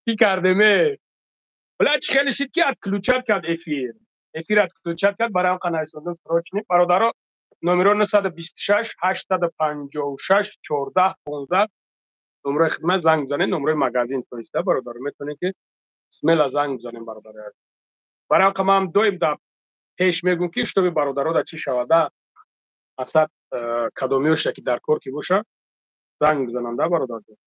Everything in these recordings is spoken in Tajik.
Чӣ кардеме? Бля, чӣ хеле шид, ки отключать кард эфир. Эфир отключать кард, барои ҳам нависондам срочно. Бародаро, номеро 926 856 14 15, номерои хидмат, занг бизанед, номерои магазин, то есть, да, бародаро, метавонед, ки смело занг бизанем, бародаро. Барои ҳам ман доим да пеш мегӯм, ки чтобы бародаро да чӣ шавада, мақсад, кадомиёша ки дар кор ки боша, занг бизананд, да, бародарҷон.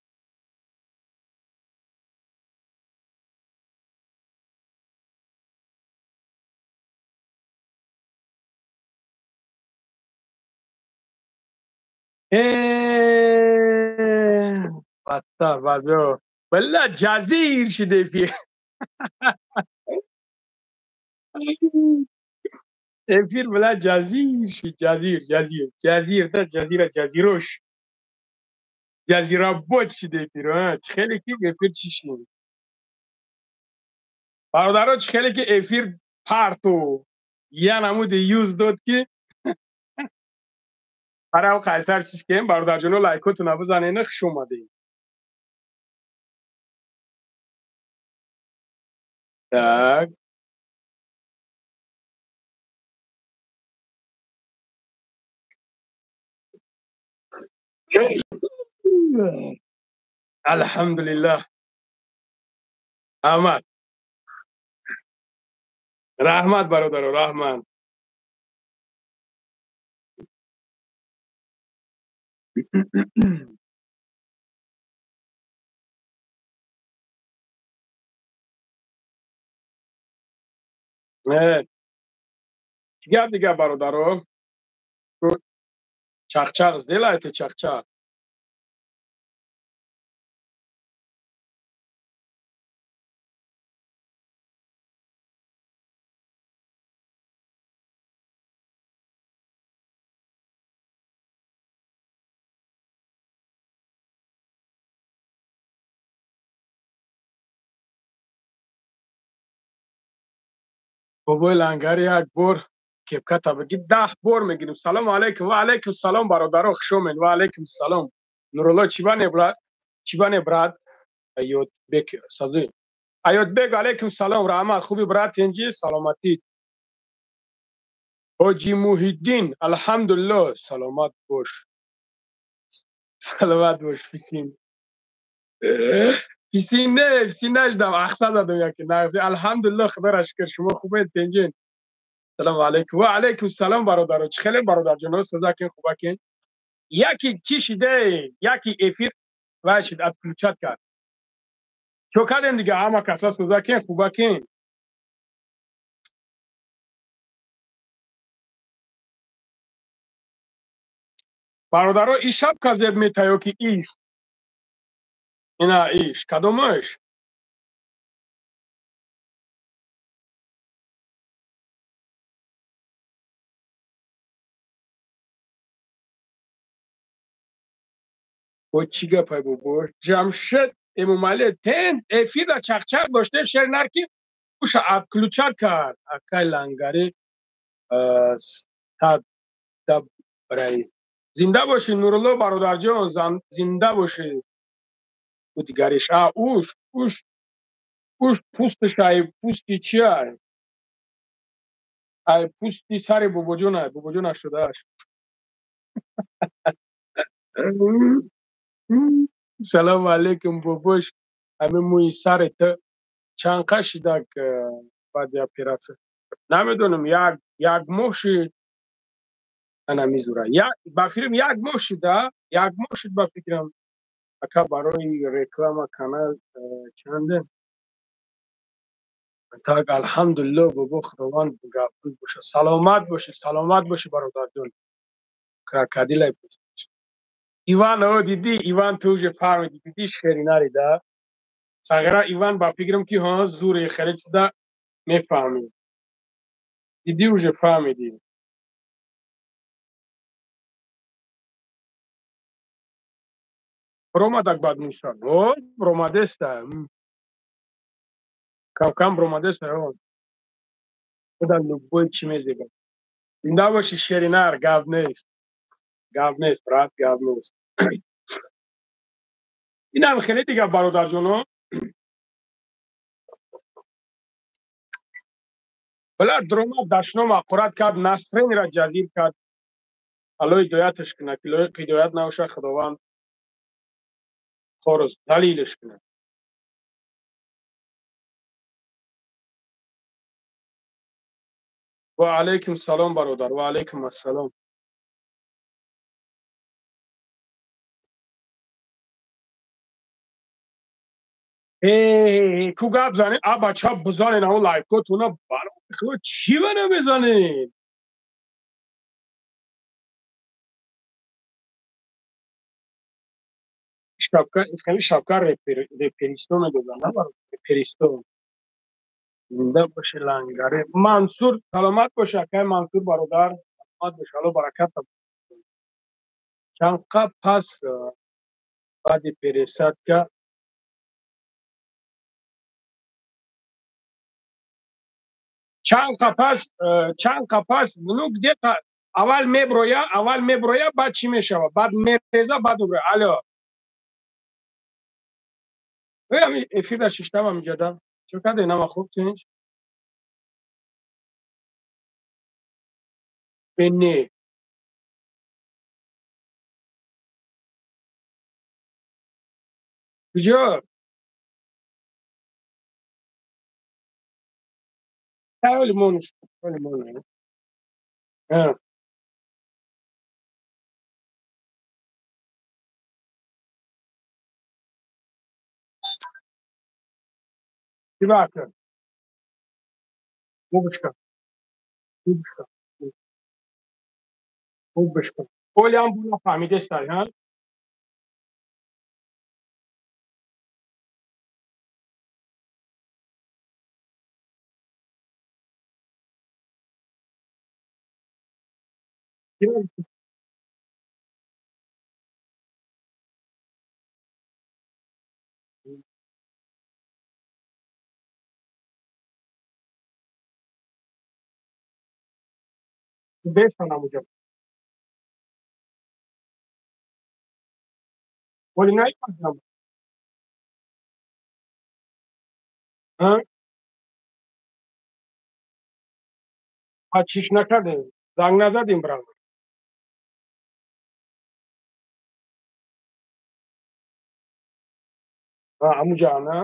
Бадтар бадё, бала ҷазир шид эфир. Эфир, бала, ҷазир шид, ҷазир, ҷазир, ҷазир, да, ҷазира, ҷазирош, ҷазирабод шид эфир. Чӣ хеле ки эфир чӣ шид, бародаро, чӣ хеле ки эфир парту я намуди юз дод, ки барам қайсар чиз кем. Бародарҷоно, лайкотуна бизанед, хуш омадед. Так, алҳамдулиллаҳ, раҳмат, раҳмат, бародаро, раҳмат. Чӣ гап дига, бародаро? Чақчақ сделайте, чақчақ. Бобои Лангари, як бор кепката бигӣ, 10 бор мегирим. Салому алайкум, ва алайкум салом, бародаро, хушомед, ва алайкум салом. Нурулло, чибане, брат, чибане, брат? Аётбек сазы, Аётбек, алайкум салом, раҳмат, хуби, брат, тинҷӣ, саломатӣ? Ҳоҷи Муҳиддин, алҳамдулилло, саломат бош, саломат бош. Фисин, фисин не, фисин нашдам, ахса задам яки нағзи. Алҳамдулилло, худоро шукр, шумо хубед, тинҷин? Салому алайкум, ва алайкум салом, бародаро, чӣ хеле, бародарҷоно, созакин, хубакин? Яки чӣ шиде, яки эфир вай шид, отключать кард. Чо кардем дига, ҳама каса созакин, хубакин? Бародаро, иш шапка зеб метаё, ки иш ина, иш кадомаш? Бо чӣ гапай, бобо Ҷамшед Эмомалӣ, тен эфирда чақчақ доштем, шер нар, ки уша отключать кард. Акай Лангари, сад дабраи, зинда бошӣ, Нурулло бародарҷон, зинда бошӣ. Ӯ дигариш, а уш, уш, уш пӯсташ, ай пӯсти чи, ай пӯсти сари бобоҷон, ай бобоҷон 88. Салому алейкум, бобош, ҳамин мӯи сари ту чанд қа шидак баъди оператсия? Намедонам, як моҳ шид, ана мизура, ба фикрам, як моҳ шида, як моҳ шид, ба фикрам. Ака, барои реклама канал чанде? Так, алҳамдулилло, бобо, худованд гафур боша, саломат бошӣ, саломат бошӣ, бародарҷон. Крокодилай Иван, о, дидӣ, Иван, ту уже фаҳмидӣ, дидӣ, шеринари да сағира Иван, ба фикрам, ки ҳо, зуре хеле чиза мефаҳмӣ, дидӣ, уже фаҳмидӣ. Ромадак бад меша, о, ромадеста, камкам ромадеста, о, худа любой чӣ мезеба. Зинда бошӣ, шеринар, гап нест, гап нест, брат, гап нест. Инам хеле дигар бародарҷоно. Била дрома дашном ақурат кард, Насринро ҷазир кард. Аллоҳ ҳидояташ кунад, ки лоиқ ҳидоят набошад, Худованд хорус залилаш кунад. Ва алайкум салом бародар, ва алайкум ассалом. Ку гап занед, а бача бизанед ҳамон лайкотуна, барои чӣ ба намезанед? Шапка, хеле шапка реперисто медодам, на бародар, реперисто. Зинда боше лангаре. Мансур саломат боше, акай Мансур бародар, саломат боше, Аллоҳ баракат. Чанд қаб пас баъди пересадка чанд қапас, ну где-то аввал меброя, баъд чӣ мешавад? Баъд мереза, баъд меброя. Алло. Эфирда шиштам ҳаминҷода. Чӣ кардед? Нама хуб тинч? Не. Куҷо? Лимон. Чӣ Бубушка. Бубушка. Бубушка. Олиам буна фаҳмидестай, ҳа? Бесанам уҷа. Оли наимадам. Ҳа? А чиш накардем? Занг назадем брам. А, амуҷа, на?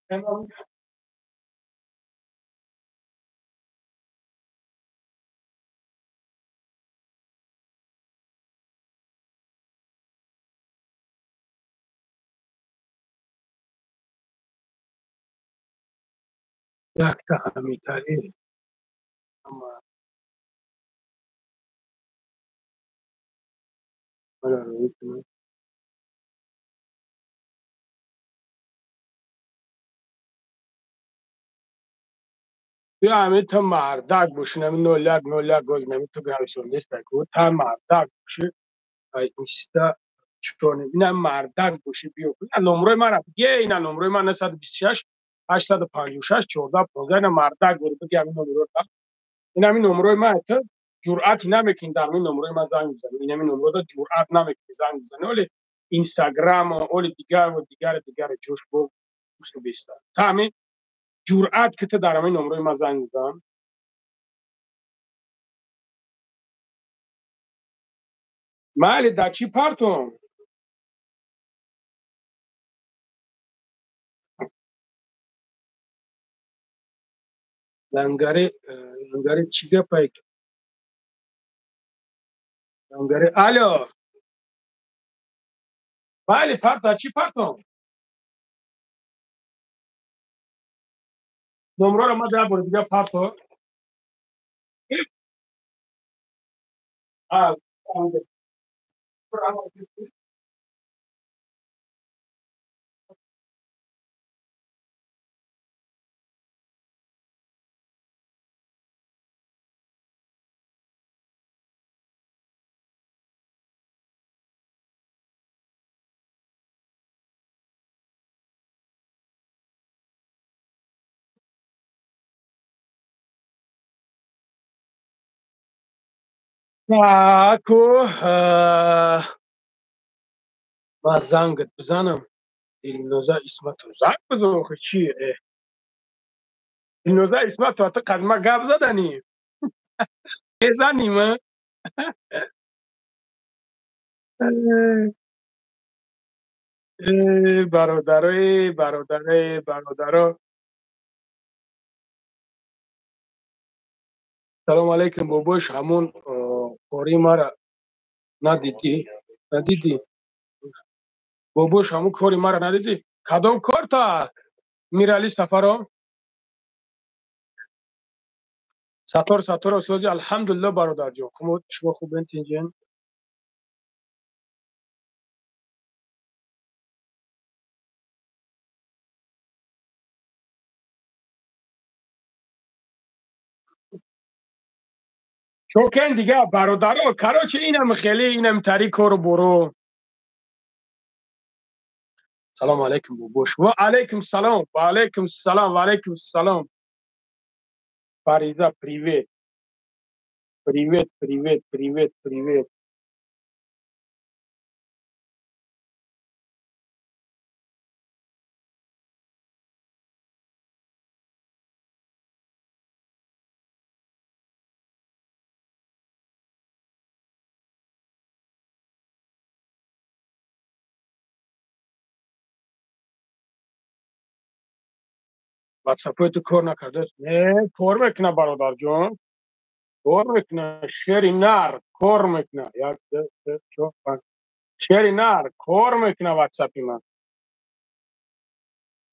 Якта ҳамитарӣ ама мана рӯй кунам. Биё ҳамин ту мардак бошӣ, нами 01 01 гоз нами ту гависон неста ку та мардак бошӣ, ай инста чикор ина мардак бошӣ, биё ина номрои мара биге, ина номрои ман 926 856 14 15. Ина мардак бори биге ҳамин номро, ин ҳамин номрои ман. Ту ҷуръат намекунӣ дар ҳамин номрои ман занг бизанӣ, ин ҳамин номрода ҷуръат намекунӣ занг бизанӣ. Оли Инстаграм, оли дигару дигари дигари ҷош бо услубиста. Та ҳамин ҷуръат ки ту дар ҳамин номрои ман занг бизан. Майли, да чӣ партом? Лангари, лангари, чӣ гапай, лангари? Алё, майли, парта, чӣ партом? Номроро ма як бори дига парто. Таку ма зангат бизанам. Дилноза Исматов, занг бизан. Охи чи, Дилноза Исматова, ту қадима гап заданӣ мезаним? Бародарои, бародарои, бародаро, салому алайкум. Бобош, ҳамон кори мара надидӣ? Надидӣ, бобош? Ҳамон кори мара надидӣ? Кадом корта, Мирали Сафаро? Сатор Саторов, сози, алҳамдулилло, бародарҷон. Шумо хубен, тинҷен? Чокен дига, бародаро. Короче, инам хеле инам тари кору боро. Салому алайкум, бобош. Ва алайкум салом, ва алайкум салом, ва алайкум салом. Фариза, привет, привет, привет, привет, привет. Ватсапои ту кор накардааст? Не, кор мекуна, бародарҷон, кор мекуна. Шери нар, кор мекуна. Як, ду, се, чор, панҷ. Шери нар, кор мекуна ватсапи ман.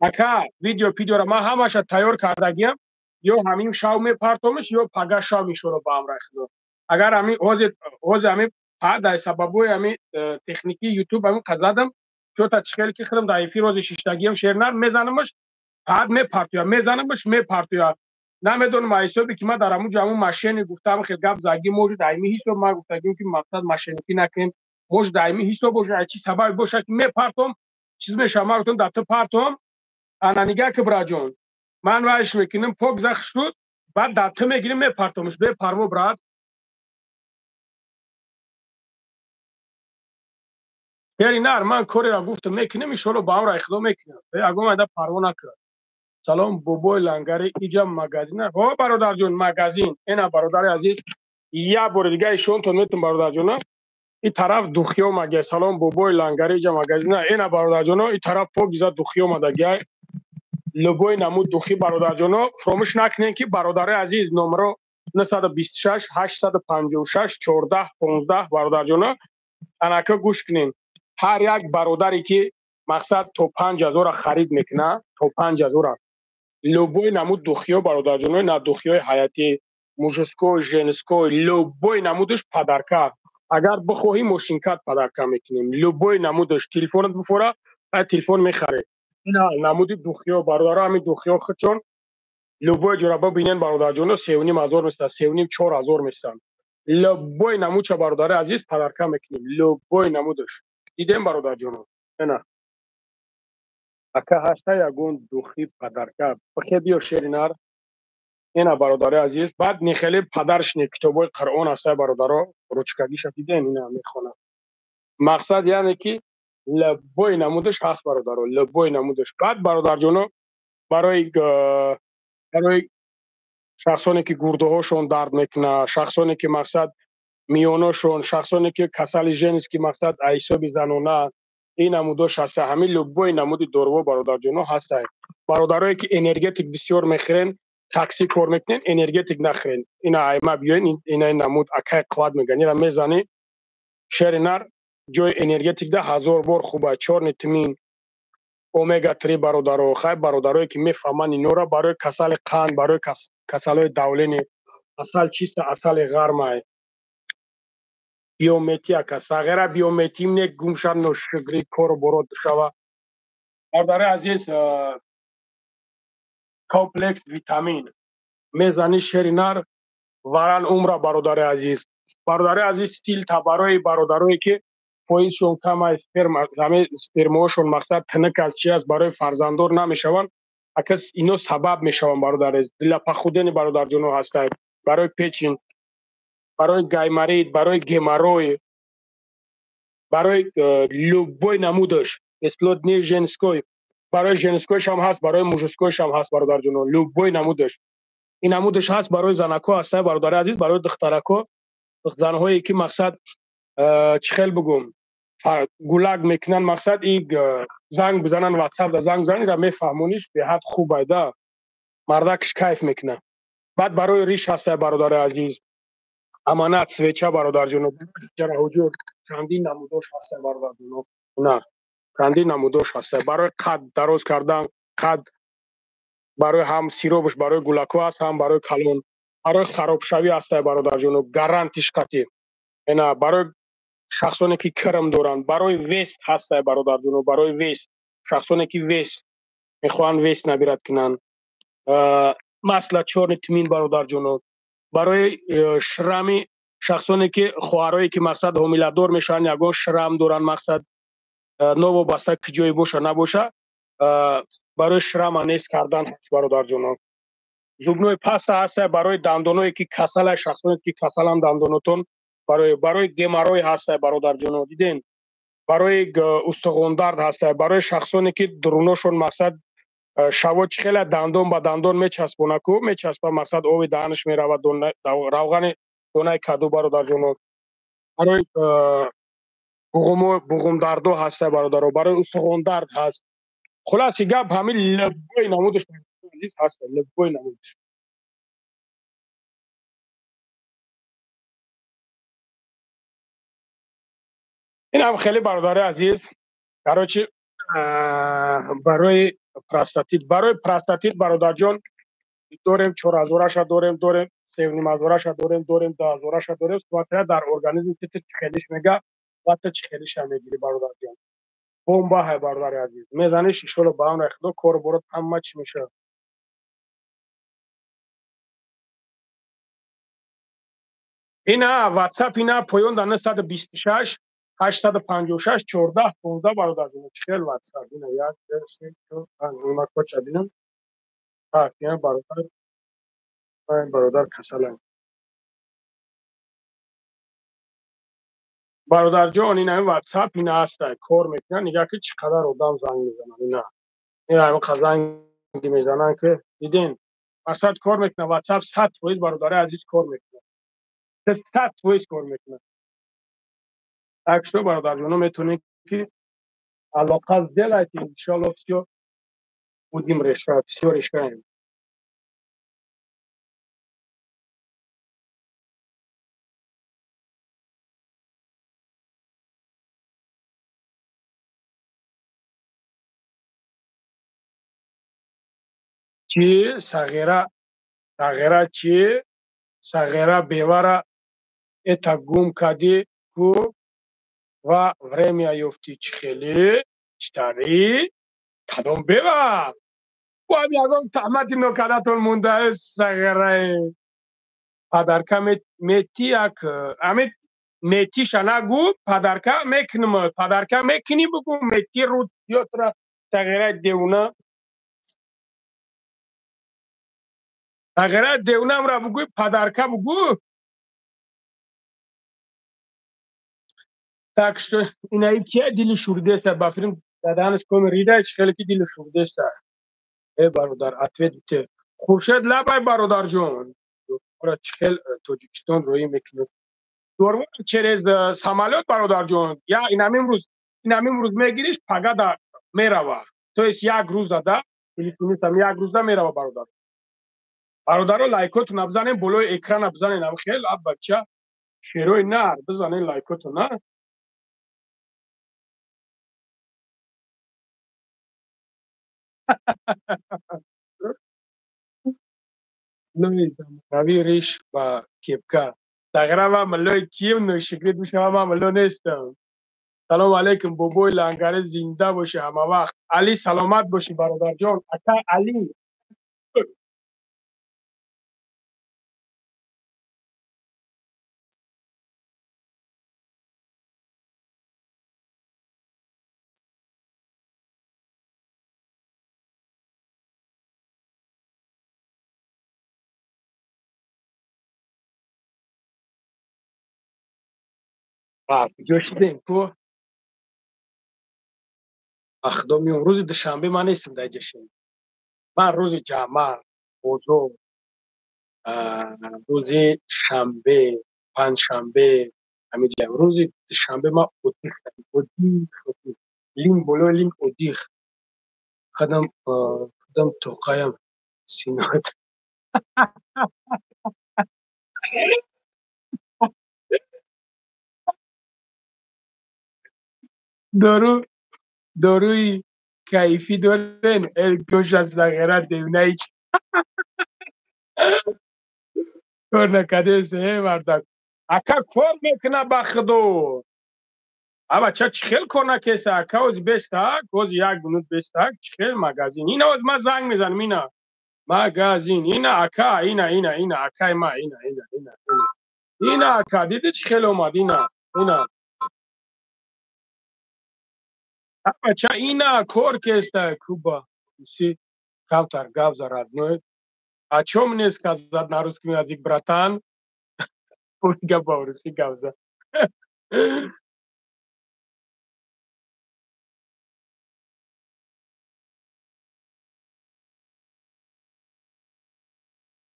Ака, видео пидеора ман ҳамаша тайёр кардагиам. Ё ҳамин шав мепартомиш, ё пага шав, иншоалло, ба амраи Худо. Агар ҳамин ҳозир ҳамин дай сабабҳои ҳамин техникии Ютуб ҳамин қазадам чота чихеле ки худам дар эфир ҳозир шиштагиам, шернар мезанамаш, баъд мепартоя, мезанамаш, мепартоя. Намедонам, ҳисобе ки ман дар ҳамун ҷо ҳамун машини гуфтам, хел гап заги, может, айми ҳисоб ман гуфтагим, ки мақсад машиникӣ накунем, может, айми ҳисоб бошад, ай чи сабабе бошад, ки мепартом, чиз мешавад. Ман гуфтам, дар ту партом. Ана нигаҳ ки, браҷон, ман вайш мекунам, пок зах шуд, баъд дар ту мегирим, мепартомш. Бепарво, брат. Шери нар, ман кореро гуфтам, мекунем, иншоалло, ба амраи Худо мекунам. Ягон айда парво накард. Салом, бобои лангари, иҷа магазин? Ҳо, бародарҷон, магазин. Ена, бародари азиз, як бори дига ишонтон метум, бародарҷона. И тараф духи омадгиай. Салом, бобои лангари, иҷа магазина? Ена, бародарҷоно, и тараф покиза духи омадагиай, любой намуд духи. Бародарҷоно, фуромӯш накунем, ки, бародари азиз, номро 926 856 14 15. Бародарҷоно, анака гӯш кунем. Ҳар як бародаре ки мақсад то 5000-а харид мекунад, то 5000-а любой намуд духиё, бародарҷоно, на духиёи ҳаятӣ, мужской, женской, любой намудаш подарка. Агар бихоҳӣ, мошинкат подарка мекунем, любой намудаш. Телефонат бифора, ай телефон мехаред. Ина намуди духиё, бародаро, ҳамин духиё худшон. Любой ҷора бибинен, бародарҷоно, 3500 места, 3,5, 4000 местанд. Любой намудша, бародари азиз, подарка мекунем, любой намудаш. Дидем, бародарҷоно, ена ака ҳашта ягон духи подарка бихе, биё, шеринар. Ена, бародари азиз, баъд нихеле подарочный китобҳои Қуръон ҳастай, бародаро, ручкагиша дидем, ина мехонам. Мақсад, яъне ки любой намудаш ҳаст, бародаро, любой намудаш. Баъд, бародарҷоно, барои шахсоне ки гурдаҳошон дард мекунад, шахсоне ки, мақсад, миёношон, шахсоне ки касали женский, мақсад, ҳисоби занона, ин намудош ҳаста. Ҳамин любой намуди доруво, бародарҷоно, ҳастай. Бародарое ки энергетик бисёр мехӯрен, такси кор мекунен, энергетик нахӯрен. Ина айма биёен, ина намуд акай қувват меган, ина мезанӣ, шери нар, ҷои энергетик да ҳазор бор хуба. Чёрный тмин, омега 3, бародаро. Хай, бародарое ки мефаҳманд инора, барои касали қанд, барои касалҳои давление, асал, чиста асали ғармай. Биомети, ака сағира, биомети не гумша, ношукрӣ, кору борот шава. Бародари азиз, комплекс витамин мезанӣ, шери нар, варан умра. Бародари азиз, бародари азиз, стилта барои бародарое ки фоизшон кам аст, сперма, спермаошон, мақсад, тинак аст, чи аст, барои фарзанддор намешаванд, акас ино сабаб мешаванд. Бародари, для похудения, бародарҷоно, ҳастанд, барои печень, барои гайморит, барои геморрой, барои любой намудаш, бесплодный, женской, барои женскойшам ҳаст, барои мужскойшам ҳаст, бародарҷоно, любой намудаш. Ин намудаш ҳаст, барои занако ҳаста, бародари азиз, барои духтарако, занҳое ки, мақсад, чӣ хел бигӯм, гулак мекунанд, мақсад, и занг бизананд, ватсап да занг бизананд, ира мефаҳмониш, беҳад хуб айда, мардакш кайф мекунад. Баъд барои риш ҳаста, бародари азиз, аманат, свеча, бародарҷоно, ҷараҳуҷур, чандин намудош ҳаста, бародарҷоно, на чандин намудош ҳаста. Барои қад дароз кардан, қад, барои ҳам сиробш барои гулакҳо ҳаст, ҳам барои калон, барои харобшавӣ ҳаста, бародарҷоно, гарантиш қатӣ. Ена барои шахсоне ки кирм доранд, барои вес ҳаста, бародарҷоно, барои вес, шахсоне ки вес мехоҳанд, вес набирать кунанд, масло чёрный тмин, бародарҷоно, барои шрами шахсоне ки, хоҳарое ки, мақсад, ҳомиладор мешаванд, ягон шрам доранд, мақсад, новобаста ки ҷое боша набоша, барои шрама нест кардан ҳаст, бародарҷоно. Зубной паста ҳаста барои дандоное ки касала, шахсоне ки касаланд дандонотон, барои геморрой ҳаста, бародарҷоно, диден, барои устухондард ҳаста, барои шахсоне ки дуруношон, мақсад, шаво чӣ хела дандон ба дандон мечаспонаку, мечаспа, мақсад, оби даҳанаш меравад, равғани донаи каду, бародарҷоно, барои буғумдардо ҳаста, бародаро, барои устухондард ҳаст. Хулоси гап, ҳамин любой намудаш, азиз, ҳаста, любой намудаш. Ин ҳам хеле, бародари азиз, короче, барои простатит, барои простатит, бародарҷон, дорем, чорҳазораша дорем, дорем севнимҳазораша дорем, дорем дуҳазораша дорем. Смотря дар организм ти чӣ хелиш мега ва ту чӣ хелиша мегирӣ. Бародарҷон, бомба ҳай, бародари азиз, мезаниш, иншолло, ба амри Худо, кору борот ҳама чӣ мешавад. Ина ватсап, ина поён да 926 856 14 15. Бародарҷон, чӣ хел ватсап, ина як, ду, се, чор, панҷ, ма коча бинам. Так, ина бародар, бародар касалам. Бародарҷон, ина ватсап, ина ҳаста, кор мекунад. Нигаҳ ки чӣ қадар одам занг мезананд. Ина ҳамин занги мезананд ки диден, мақсад, кор мекунад ватсап 100%. Бародари азиз, кор мекунад, 100% кор мекунад. Так что, бародарҷоно, метавонед ки алоқа сделайте, иншалло, всё будем решать, всё решаем. Чӣ, сағира, сағира, чӣ, сағира, бевара эта гум кардӣ ку ва время ёфтӣ, чӣ хеле, чӣ тари, кадом бева? Бо ягон таҳмати нокардатон монда, сағираи. Подарка мети як ами метиша нагу, подарка мекунам, подарка мекунӣ бугу мети рӯ ётра сағираи девона. Сағираи девонамра бугӯй подарка бугу. Так что инаи кия дили шурдеста ба филм даданаш коми рида хеле ки дили шурдеста. Э бародар, ответ бите. Хуршед лабай бародарҷон. Ора хел Тоҷикистон роӣ мекунад. Дорво через самолёт бародарҷон. Я инам имрӯз мегириш, пагада мерава. То есть як рӯза да, телефонистам як рӯза мерава бародар. Бародаро лайкотона бизанем, болои экрана бизанем, ам хел аб бача шерои нар бизанем лайкотона. Лои замонави риш ба кепка. Тағира ма миллои кием ношикрит мешава, ман милло нестам. Салом алейкум бобои лангари, зинда бошӣ ҳама вақт. Али саломат бошӣ бародарҷон. Ака Али. Куҷо шидем ку? Ба худо меом. Рӯзи душанбе ман нестам дар ҷашн. Ман рӯзи ҷамъа, бозор, рӯзи шанбе, панҷшанбе ҳамиҷа. Рӯзи душанбе ман отдых, отдых, линк болои линк отдых. Худам тоқаям синот. Дору доруи кайфӣ дорен? Гӯш аз ғайрат девнаич кор накардес, э мардак. Ака кор мекуна ба худо. А бача чӣ хел кор накеса? Ака ози бестак, ози як минут бестак, чӣ хел магазин. Ина оз ман занг мезанам, ина. Магазин, ина ака, ина, ина, ина, акай ма, ина, ина, ина, ина. Ина ака, диди чӣ хел омад, ина, ина. Бача ина кор кеста Куба. Си камтар гап за родной. О чем мне сказать на русском язык, братан? Гап ба русӣ гап за.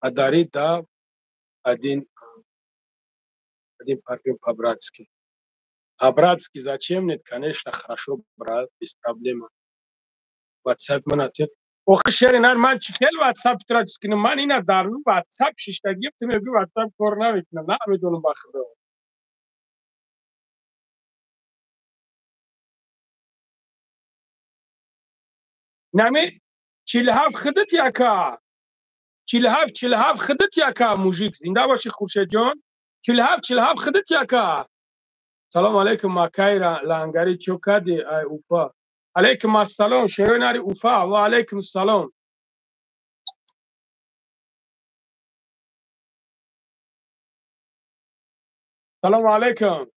Подари, да, один парфюм по-братски. По-братски зачем? Нет, конечно, хорошо, брат, без проблем. WhatsApp ман ответ. Охи шери нар ман чӣ хел WhatsApp тра чиз кунам? Ман ина дар WhatsApp шиштагӣ, ту мегӯӣ WhatsApp кор намекунам. Намедонам ба худо. Нами 47 худат яка. 47 47 худат яка мужик. Зинда бошӣ Хуршедҷон. 47 47 худат яка. Салом алейкум акай лангари, чо кади ай Уфа. Алейкум ассалом шерои нари Уфа ва алейкум салом. Салом алейкум.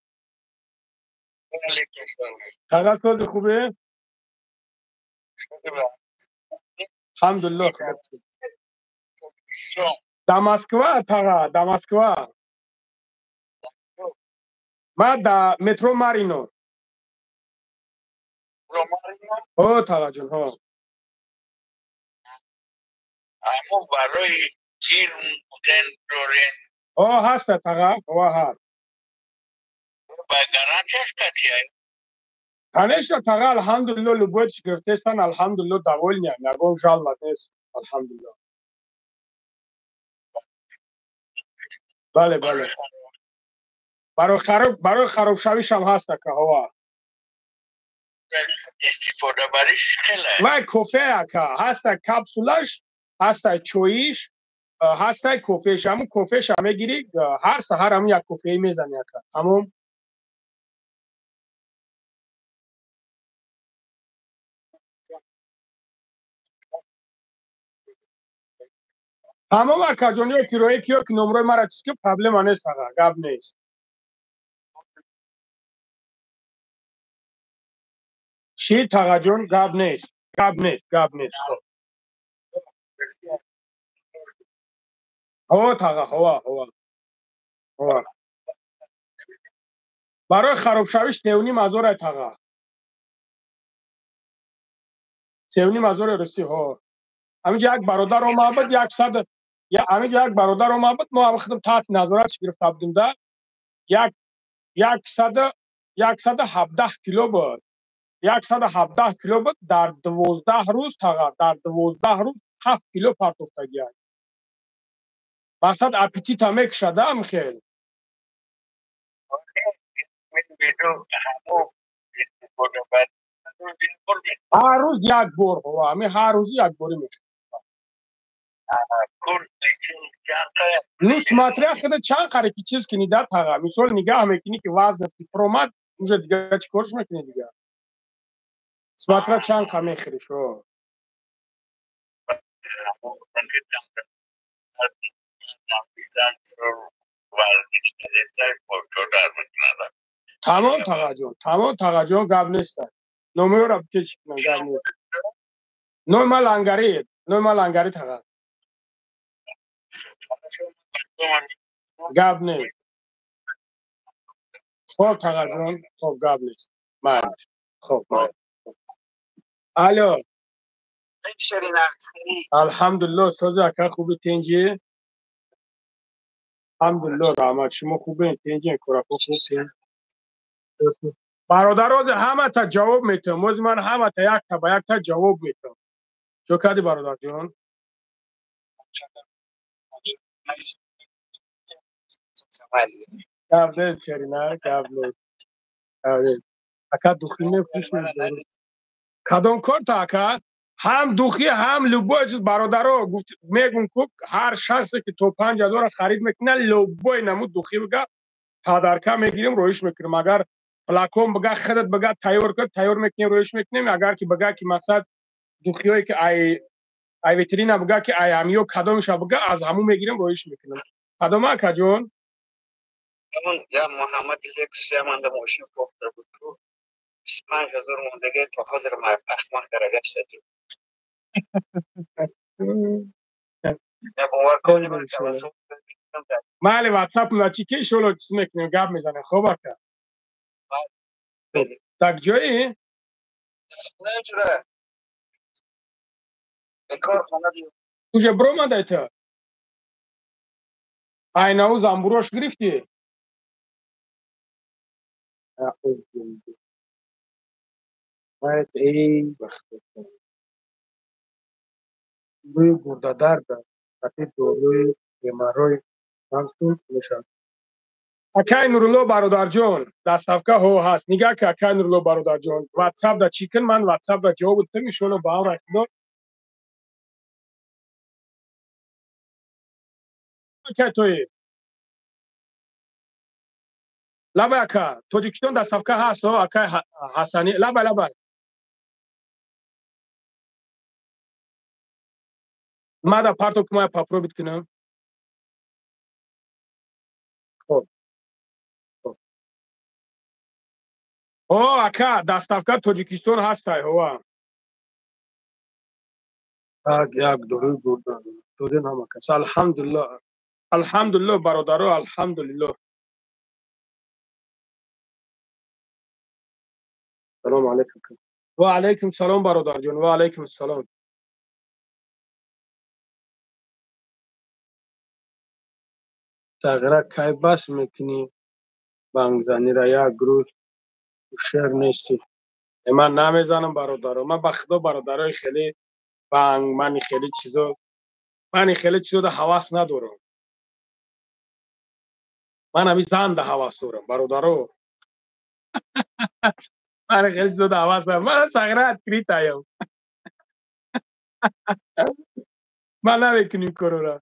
Тага сози хубе? Алҳамдулиллоҳ. Да Москва тага, да Москва. Ма да метро Марино. Ҳо тағаҷон, ҳо. Амо барои тир мутен дорен? Ҳо ҳаста тага, ҳо ҳаст. Ба гарантияш катия? Конечно, тага, алҳамдулилло, любой чиз гирифтесан, алҳамдулилло, довольны, ягон жалоба нест, алҳамдулилло. Бале, бале. Барои харобшавишам ҳаст ака, ҳова. Истифодабариш хеле? Вай кофе ака, ҳаста капсулаш, ҳаста чоиш, ҳаста кофеш, ҳамун кофеша мегирӣ, ҳар саҳар ҳамун як кофеи мезанӣ ака. Тамом. Тамом акаҷон, ё кироя ки ё ки номрои мара чиз ки проблема нест аға, гап нест. Чӣ тағаҷон, гап нест, гап нест, гап нест. Ҳо таға, ҳова, ҳова. Ҳова. Барои харобшавиш 3,5 ҳазор ай таға. 3,5 ҳазор русӣ, ҳо. Ҳаминҷа як бародар омад буд, 100 я ҳаминҷа як бародар омад буд, мо ҳам худам таҳти назоратш гирифта будем да. Як 117 кило буд. 117 кило буд дар 12 рӯз таға, дар 12 рӯз 7 кило партофтагиай. Мақсад аппетита мекушад, Михел. Ҳар рӯз як бор, ҳами ҳар рӯзи як борӣ мешавад. Ну, смотря худа чанд қаре ки чиз кунӣ да таға. Мисол нигаҳ мекунӣ ки вазнат ки фуромад, уже дига чӣ корш мекунӣ дига? Смотря чанд қа мехӯриш, ҳо. Тамом тағаҷон, тамом тағаҷон, гап нест. Номеро бикеш кунам, гап нест. Номи ман Лангари, номи ман Лангари таға. Гап нест. Хоб тағаҷон, хоб гап нест. Майли. Хоб, майли. Алло. Алҳамдулилло, сози ака хуби тенҷи? Алҳамдулилло, раҳмат. Шумо хубен, тенҷен, корако хуб? Бародар, ози ҳамата ҷавоб метавам. Ози ман ҳамата якта ба якта ҷавоб метавам. Чо кардӣ бародарҷон? Гап нест, Шерина, гап нест. Гап нест. Ака духи мефурӯшед? Кадом корта ака? Ҳам духи, ҳам любой чиз бародаро мегум ку ҳар шахсе ки то 5000 харид мекунад, любой намуд духи бига подарка мегирем, роиш мекунем. Агар флакон бига, худат бига тайёр кун, тайёр мекунем, роиш мекунем. Агар ки бига ки мақсад духиҳое ки ай ветерина бига ки ай ҳамиё кадомеша бига, аз ҳамун мегирем, роиш мекунем. Кадома акаҷон? Я Муҳаммад Лексус яманда мошин фурӯхта буд ку 25 000 мондаги то ҳозир ахмон кара гашта. Майли, ватсап чӣ ки иншолло чиз мекунем, гап мезанем. Хоб ака. Так ҷои? Уже биромадай ту? Айнаву замбурош гирифтӣ? Эй бахт. Рӯи гурдадард хати доруи геморрой чанд сум мешавад? Акай Нурулло бародарҷон, доставка ҳо ҳаст. Нигаҳ ки акай Нурулло бародарҷон, ватсап да чӣ кун, ман ватсап да ҷавоб додам, иншолло ба амр худо. Акай тои. Лабай ака, Тоҷикистон доставка ҳаст, ҳо акай Ҳасани, лабай лабай. Мада парто ки мая попробить кунам. Хоб. Хоб. О, ака, доставка Тоҷикистон ҳастай, ҳова. Так, як доруи гурда. Додем ҳама кас. Алҳамдулилло. Алҳамдулилло бародаро, алҳамдулилло. Салом алейкум. Ва алейкум салом бародарҷон, ва алейкум салом. Тағира кай бас мекунӣ бангзанира, як рӯз ҳушёр нестӣ. Ман намезанам бародаро, ман ба худо бародарои хеле банг, мани хеле чизо, мани хеле чизода ҳавас надорам. Ман ҳами занда ҳавас дорам бародаро. Ман хеле чизода ҳавас дорам. Ман сағира открытаям. Ман намекунем корора.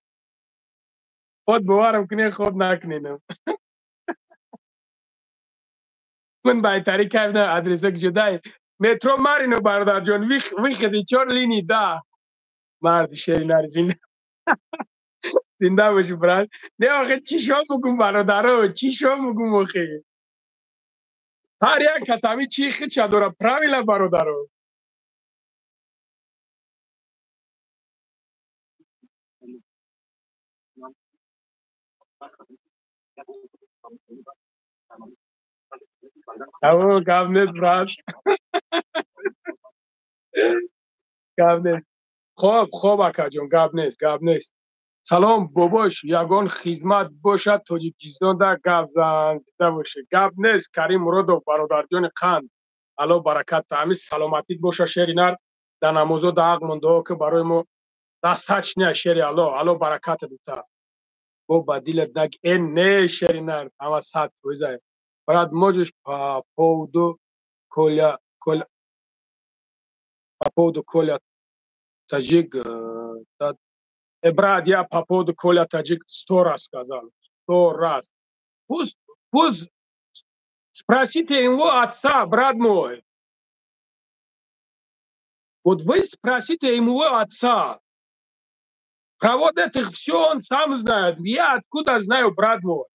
Худ боварам кунед, худ накунедам. Ман байтари кайф на адреса ҷудай. Метро Марино бародарҷон, выходи чор линии да. Марди шери нарзин. Зинда бошӣ, брат. Не, охе, чӣ шо бигум, бародаро, чӣ шо бигум, охе? Ҳар як кас ҳами чӣ хича дора, правила, бародаро. Аво, гап нест, брат, гап нест. Хоб, хоб, акаҷон, гап нест, гап нест. Салом, бобош, ягон хизмат бошад, Тоҷикистон да гап зан. Зинда боше, гап нест. Карим Муродов, бародарҷони қанд, Алло баракат, ҳами саломатит боша, шери нар. Да намозо да ҳақ мондоо, ки барои мо дастачня, шери Алло, Алло бараката дута. Бо ба дилат наг э, не, шери нар, ҳама 100%. Брат, можешь по поводу Коля, Коля, по поводу Коля Таджик, брат, я по поводу Коля Таджик сто раз сказал, сто раз. Пусть, пусть спросите его отца, брат мой. Вот вы спросите его отца. Про вот этих все он сам знает. Я откуда знаю, брат мой?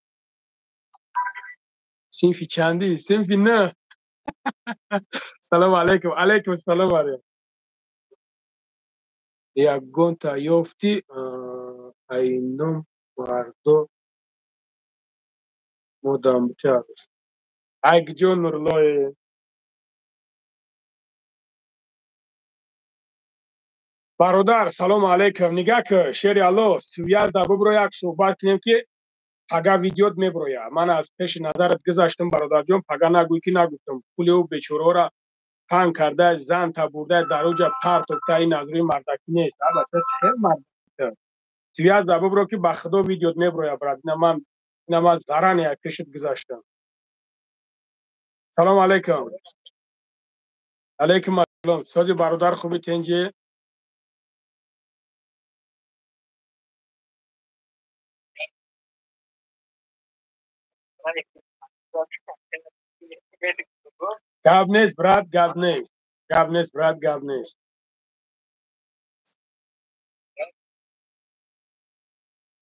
Синфи чанди? Синфи на. Салом алейкум, алейкум салом, алейкум. Ягонта ёфти, айном мардо модам. Ай гиҷо, Нурлое? Бародар, салому алейкум. Нигаҳ ки, шери Алло, связь бубро, як суҳбат кунем, ки пага видеот меброя. Ман аз пеши назарат гузаштам, бародарҷон, пага нагӯй, ки нагуфтам. Пули ӯ бечораро панг карда, занта бурда, дар оҷа партофта, ин аз рӯи мардакӣ нест. Албатта, хел мард. Связь бубро, ки ба худо видеот меброя, брат. Ина ман заранее пешит гузаштам. Салому алейкум. Алейкум ассалом. Сози, бародар, хуби, тенҷи? Гап нест, брат, гап нест, гап нест, брат, гап нест,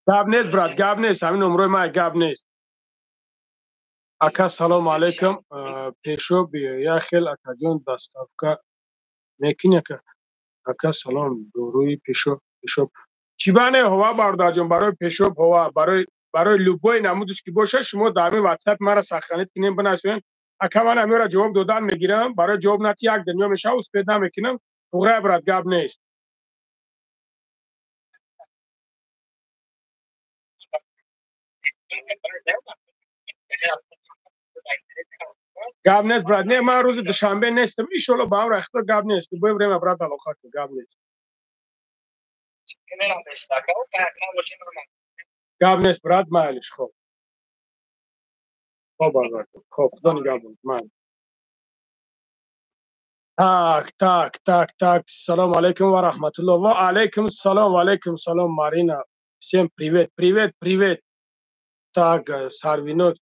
гап нест, брат, гап нест. Ҳамин номрои ман, гап нест. Ака, салому алейкум. Пешоб як хел, акаҷон, доставка мекунӣ, ака? Ака, салом, доруи пешоб чӣ бане ҳова, бародарҷон? Барои пешоб ҳова, барои любой намудиш ки боша, шумо дар ҳамин ватсап мара сохранить кунем, бинасоен, ака. Ман ҳамеро ҷавоб додан мегирам. Барои ҷавоб нати як дунё мешава, успеть намекунам. Туғрай, брат, гап нест. Гап нест, брат. Не, ман рӯзи душанбе нестам, иншолло, ба амри Худо, гап нест. Любое время, брат, алоқа кун, гап нест, гап нест, брат. Майлиш, хоб, хоб, бародар, хоб, худо нигаҳбон, майли. Так, так, так, так. Салом алейкум ва раҳматуллоҳ. Ва алейкум салом, ва алейкум салом, Марина. Всем привет, привет, привет. Так, Сарвинот,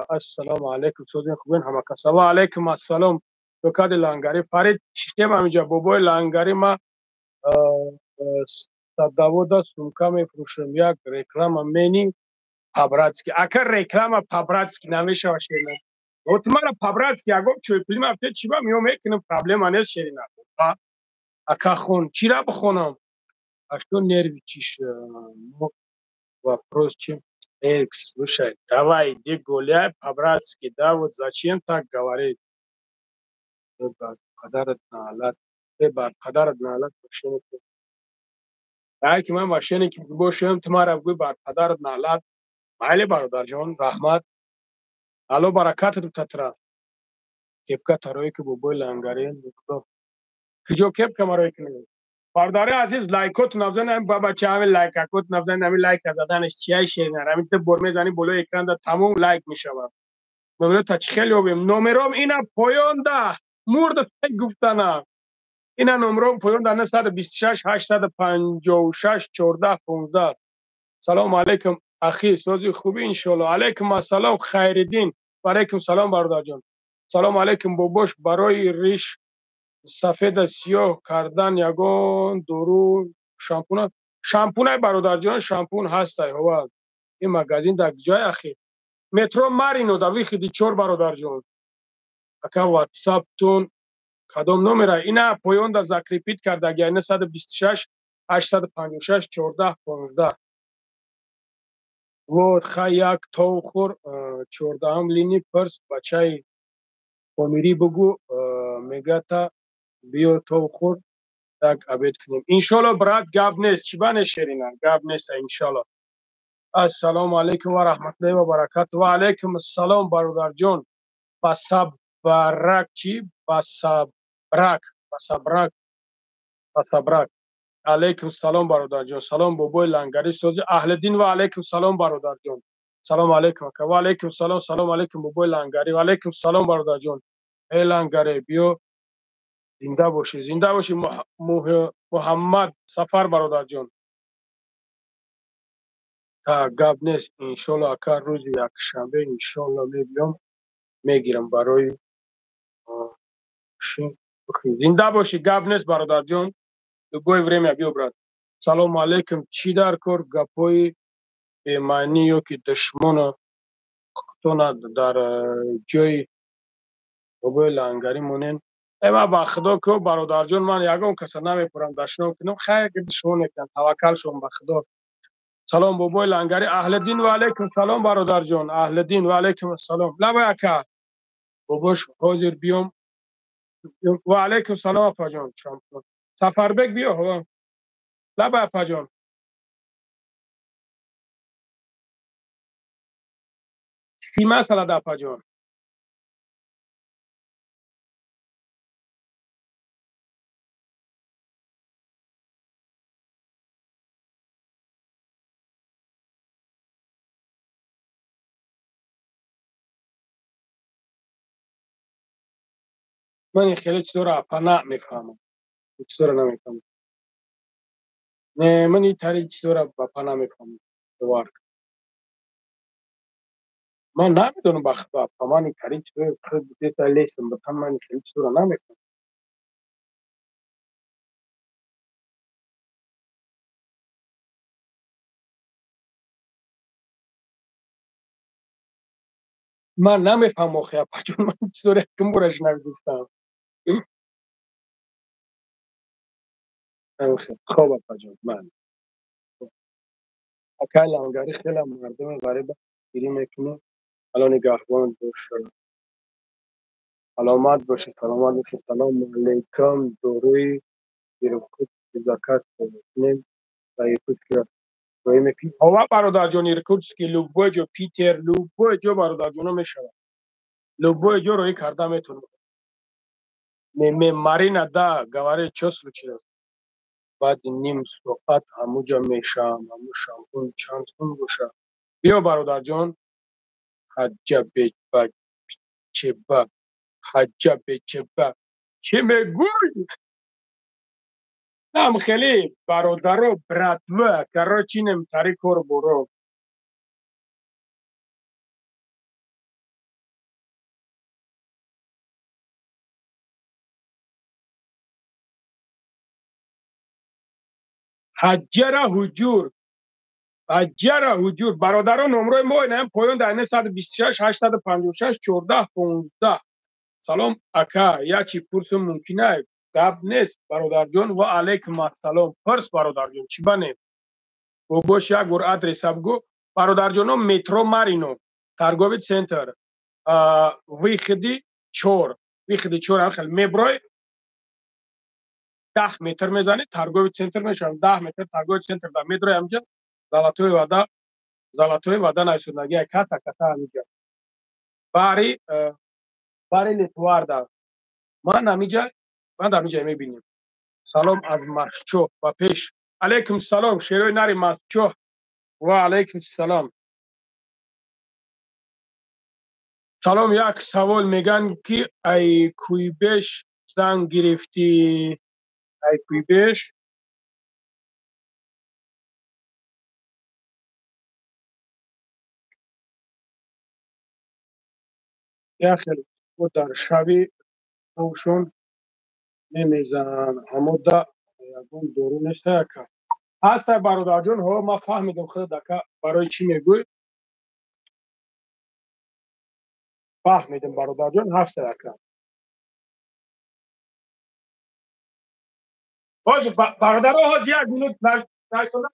ассалому алейкум, созин, хубин ҳама каса? Ва алейкум ассалом. Докади лангари, Фарид, чиштем ҳаминҷа, бобои лангари. Ма садовода сумка мефурӯшам, як реклама мени по-братски. Ака, реклама по-братски намешава, шерина. Вот мара по-братски ягон чойпули мафте чиба миё мекунам, проблема нест, шерина. Ака, хон, чира бихонам? А что нервничаешь? Вопрос чем? Экс, слушай, давай, иди гуляй по-братски, да, вот зачем так говорить? Падарат наалат, бар падарат наалат, машина. Ай ки ман машине ки бошам, ту мара бигӯй бар падарат наалат. Майли, бародарҷон, раҳмат. Алло баракатат татра. Кепка тарои ки, бобои лангари. Киҷо кепка марои кунем? Бародари азиз, лайкот навзан, ҳамин бабача, ҳамин лайкакот навзан, ҳамин лайк заданаш чияй, шеринар? Ҳамин ту бор мезанӣ болои экран да, тамом лайк мешавад. Номеро та чӣ хел ёбем? Номером ина поёнда мурда гуфтана. Ина номером поёнда: 926 856 14 15. Салому алейкум, ахи, сози, хуби, иншолло. Алейкум ассалом, Хайриддин. Ва алейкум салом, бародарҷон. Салому алейкум, бобош, барои риш сафеда сиёҳ кардан ягон дору, шампуна? Шампунай бародарҷон, шампун ҳастай, ҳова. Ин магазин дар ҷой ахи. Метро Марино дар выходи 4 бародарҷон. Ака WhatsApp-тун кадом номера? Ина поёнда закрепить кардаги, 926 856 14 15. Вот хай як тов хӯр, 14-ам лини пирс бачаи помирӣ бугӯ, мегата биё тов хӯр, так обед кунем. Иншолло брат, гап нест, чӣ ба нест шерина, гап нест иншолло. Ассалому алайкум ва раҳматуллоҳи ва баракату. Ва алайкум ассалом бародарҷон. Басабрак чӣ? Басабрак, басабрак, басабрак. Алайкум салом бародарҷон. Салом бобои лангари сози Аҳлиддин ва алайкум салом бародарҷон. Салом алайкум ака. Ва алайкум салом, салом алайкум бобои лангари. Ва алайкум салом бародарҷон. Эй лангаре, биё зинда бошӣ, зинда бошӣ Муҳаммад Сафар бародарҷон. Та гап нест иншолло ака, рӯзи якшанбе иншолло мебиём, мегирам барои зинда бошӣ, гап нест бародарҷон. Любое время биё брат. Салому алайкум. Чӣ дар кор гапҳои бемаънӣ ё ки душмона худтона дар ҷои бобои лангарӣ монен? Э ман ба худо ку бародарҷон, ман ягон каса намепурам дашном кунам, хайр душмон мекунам, таваккал шом ба худо. Салом бобои лангари Аҳлиддин ва алайкум салом бародарҷон. Аҳлиддин ва алайкум ассалом. Лабай ака. Бобош ҳозир биём. Ва алайкум салом апаҷон. Сафарбек биё ҳо. Лабай апаҷон. Чӣ масъала апаҷон? Ман ин хеле чизоро апа намефаҳмам. Чизоро намефаҳмам. Не, ман ин тари чизоро апа намефаҳмам. Бовар кун. Ман намедонам ба худо апа, ман ин тари чизоро худ дета лесам, ба ман ин хеле чизоро намефаҳмам. Ман намефаҳмам охи апаҷон, ман чизоро якум бора шунавидистам. Хоб апаҷон, ман. Акай лангари хеле мардуми ғариба гирӣ мекунад. Алло нигаҳбон бош. Саломат бошед, саломат бошед. Салому алайкум. Доруи Иркутск заказ кунем. Ба Иркутск роӣ мекунем. Ҳова бародарҷон, Иркутски, любой ҷо, Питер, любой ҷо бародарҷоно мешавад. Любой ҷо роӣ карда метавонад. Не, Марина, да, говори, что случилось? Баъди ним соат ҳамуҷа мешавам, ҳаму шампун чанд сум боша? Биё бародарҷон. Ҳаҷа беба чеба, ҳаҷа бечеба. Чӣ мегӯй? Нам хеле бародаро, братва, короче, инем тари кор боро. Ҳаҷара ҳуҷур, ҳаҷара ҳуҷур. Бародарон, номрои мо инаям поён дар 926 856 14 15. Салом ака, як чи пурсум мумкин ай? Гап нест бародарҷон. Ва алайкум ассалом. Пурс бародарҷон, чӣ ба не? Бобош як бор адреса бигӯ. Бародарҷоно, метро Марино, торговый центр, выходи 4, выходи 4 ам хел меброй, 10 метр мезанӣ, торговый центр мешавад. 10 метр торговый центр дар медрои ҳамҷа Золотои вода, Золотои вода нависондагия ката ката ҳамиҷа. Бари Летуарда. Ман ҳамиҷа, ман дар ҳамиҷа мебинем. Салом аз Машчоҳ ба пеш. Алайкум салом, шерои нари Машчоҳ. Ва алайкум салом. Салом, як савол меган ки ай куйбеш зан гирифтӣ? Ай куйбеш? Як хел дар шаби товшон мемезананд, аммо да ягон дору неста ака. Ҳаста бародарҷон, ҳо ман фаҳмидам худат ака барои чӣ мегӯй. Фаҳмидам бародарҷон, ҳаста ака. Ҳозир бародаро, ҳозир як минут нашуда.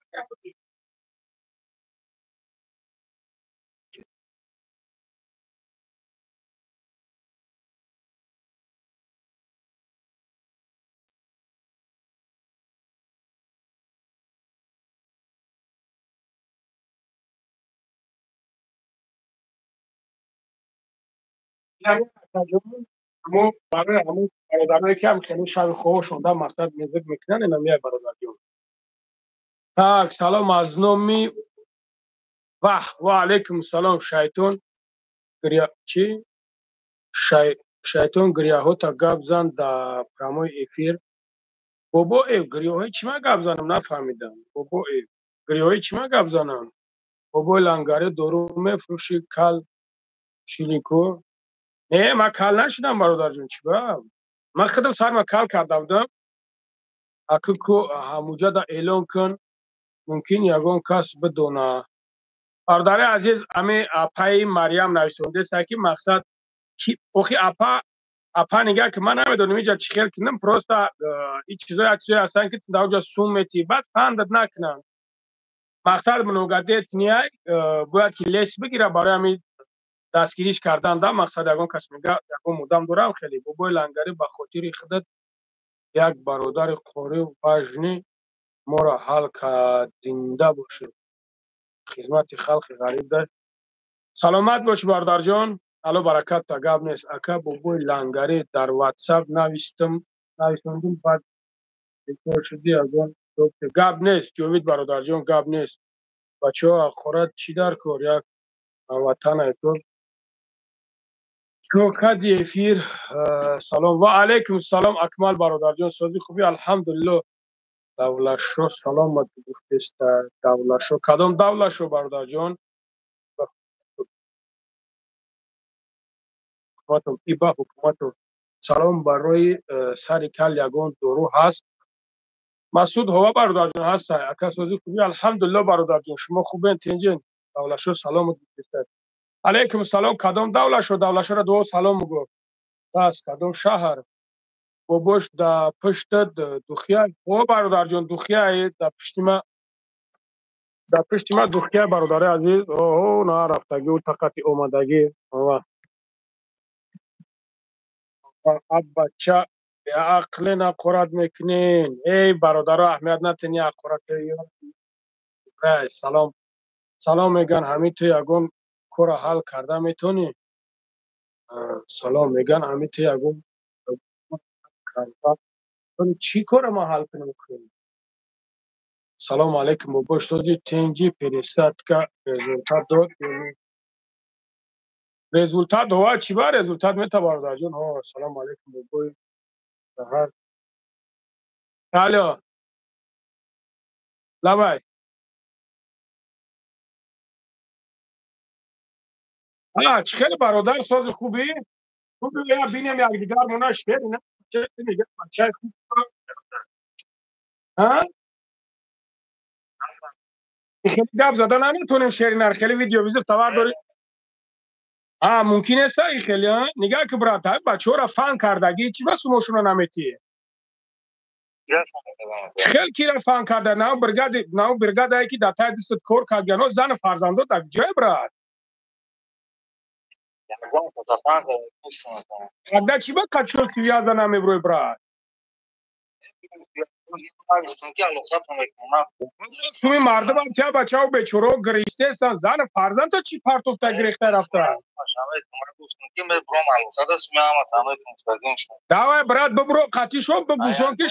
Мо барои ҳамон бародарое ки ҳам хеле шаби хобашон дар мақсад мезик мекунанд, инам як бародарҷон. Так, салом аз номи ваҳ, ва алайкум салом. Шайтон гиря чӣ? Шайтон гиряҳота гап зан дар прямой эфир. Бобо эв, гирёҳои чӣ ман гап занам нафаҳмидам. Бобо эв, гирёҳои чӣ ман гап занам? Бобои лангари дору мефурӯши кал шилико. Не, ман кал нашидам бародарҷон, чӣ ба? Ман худам сарма кал карда будам. Аку ку ҳамуҷада эълон кун, мумкин ягон кас бидона. Бародари азиз, ами апаи Марьям нависондеста ки мақсад охи апа апа нигаҳ ки ман намедонам инҷа чӣ хел кунам, просто ин чизо як чизое ҳастанд ки дар оҷа сум метӣ, баъд фандат накунанд. Мақсад многодет ниай, бояд ки лес бигира барои ҳамин дастгириш кардан да мақсад ягон кас мега ягон муддам дорам хеле. Бобои лангарӣ ба хотири худат як бародари қори важни моро ҳал кард, зинда бошед, хизмати халқи ғариб да. Саломат бошӣ бародарҷон, алло баракат та гап нест. Ака бобои лангарӣ дар ватсап навистам, нависондум, баъд бекор шуди ягон гап нест. Ҷовид бародарҷон, гап нест. Бачаҳо ҳақорат чӣ дар кор, як ҳамватан то кади эфир. Салом ва алайкум салом Акмал бародарҷон, сози хуби алҳамдулилло. Давлашо саломат гуфтеста. Давлашо кадом давлашо бародарҷон? Ҳукуматум иба ҳукуматум. Салом барои сари кал ягон дору ҳаст? Масуд ҳова бародарҷон ҳаст. Ака сози хуби алҳамдулилло бародарҷон, шумо хубен тинҷен? Давлашо саломат гуфтеста. Алайкум салом. Кадом давлашо? Давлашоро дуо салом гуфт. Пас кадом шаҳр? Бобош да пуштат духия. О бародарҷон, духия да пушти ма, да пушти ма духия бародари азиз. Оҳо, на рафтагӣ ӯ тақати омадагӣ. Ова аб бача беақлен ҳақорат мекунен. Эй бародаро, аҳамият натен ҳақорат. Салом салом меган, ҳамин ту ягон кора ҳал карда метонӣ? Салом меган, ҳамин ту ягон карда чӣ кора ман ҳал кунам? Салом алейкум бобош, сози тенҷи пересадка результат дод? Результат ҳова чӣ ба результат мета бародарҷон? Ҳо, салом алейкум бобои саҳар. Алло, лабай. Чӣ хеле бародар, сози хубӣ? Хубӣ, я бинем якдигармона шер мега бачаи хуб. Хеле гап зада наметонем шеринар, хеле видео вызов товар дорӣ. Мумкин нест хеле, нигаҳ ки брат, бачаҳоро фан кардагӣ, чӣ ба сумошуно наметӣ? Хел кира фан карда, нав бригади, нав бригадае ки дар таи дастат кор кардгано, зану фарзандо дар ҷое брат? Тогда чӣ ба качо связа намеброй брат? Суми мардумам тя бачао бечоро гиристесан, зану фарзандто чӣ партофта гирехта рафта? Давай брат, бибро қатишон бигӯшон ки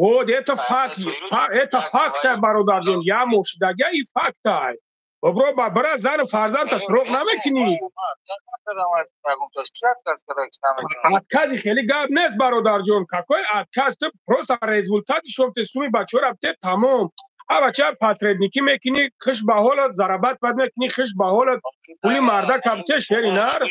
Вот это факт, это факт, бародарҷон, я мошидагия и фактай. Бибро бара зану фарзандта срок намекунӣ. Откази хеле гап нест бародарҷон, какой отказ, ту просто результати шофте суми бачаҳо рафте тамом. Ава ча посредникӣ мекунӣ, хиш ба ҳолат зарабат бад мекунӣ, хиш ба ҳолат пули марда кабте шери нар.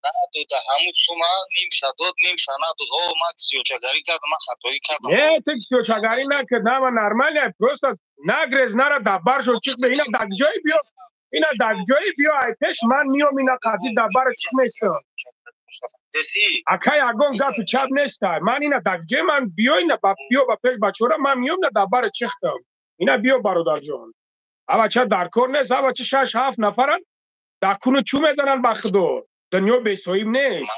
Надода ҳамун сума нимша дод, нимша надод. О, ман сиёчагарӣ кардам, ман хатоӣ кардам. Не, ту сиёчагарӣ накард, на, ман нормально, просто нагрез нара дабар шо чихме, ина даг ҷои биё, ина даг ҷои биё, ай пеш ман миём ина қади дабара чих местам. Ака ягон гапи чап неста. Ман ина даг ҷои ман биё, ина биё ба пеш бачора, ман миём ина дабара чихтам. Ина биё бародарҷон. Ава ча дар кор нест, ава ча 6-7 нафаран дар куну чӯ мезананд ба худо. Дунё бесоҳиб нест.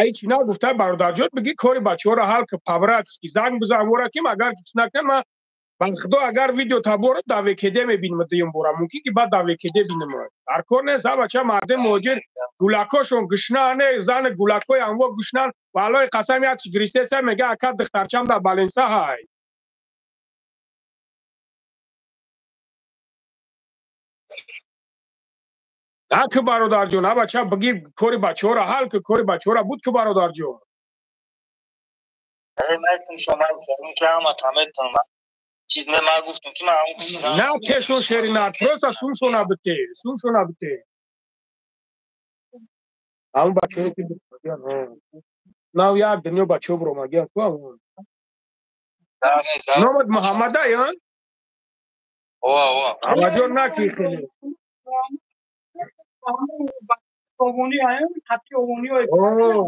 Ай чӣ нагуфта бародарҷон, бигӣ кори бачаҳоро ҳал ки по-братски занг бизан вора ким агар чиз накунад ман ба худо агар видео таборо дар ВКД мебинам дуюм бора, мумкин ки баъд дар ВКД бинам. Дар кор нест, ава ча мардум муҳоҷир гулакошон гушна не, зани гулакои анво гушнан, валлои қасам як чи гиристеса мега ака духтарчам дар Баленса ҳай. На ки бародарҷон, ава ча бигӣ кори бачаҳоро ҳал ки, кори бачаҳоро буд ки бародарҷон. На пешон шери нар, просто сумшона бите, сумшона бите. Ҳамун бачаҳое ки нав як дунё бачаҳо биромагиян ку ҳамун. Номат Муҳаммада ян? Аваҷон наки хеле.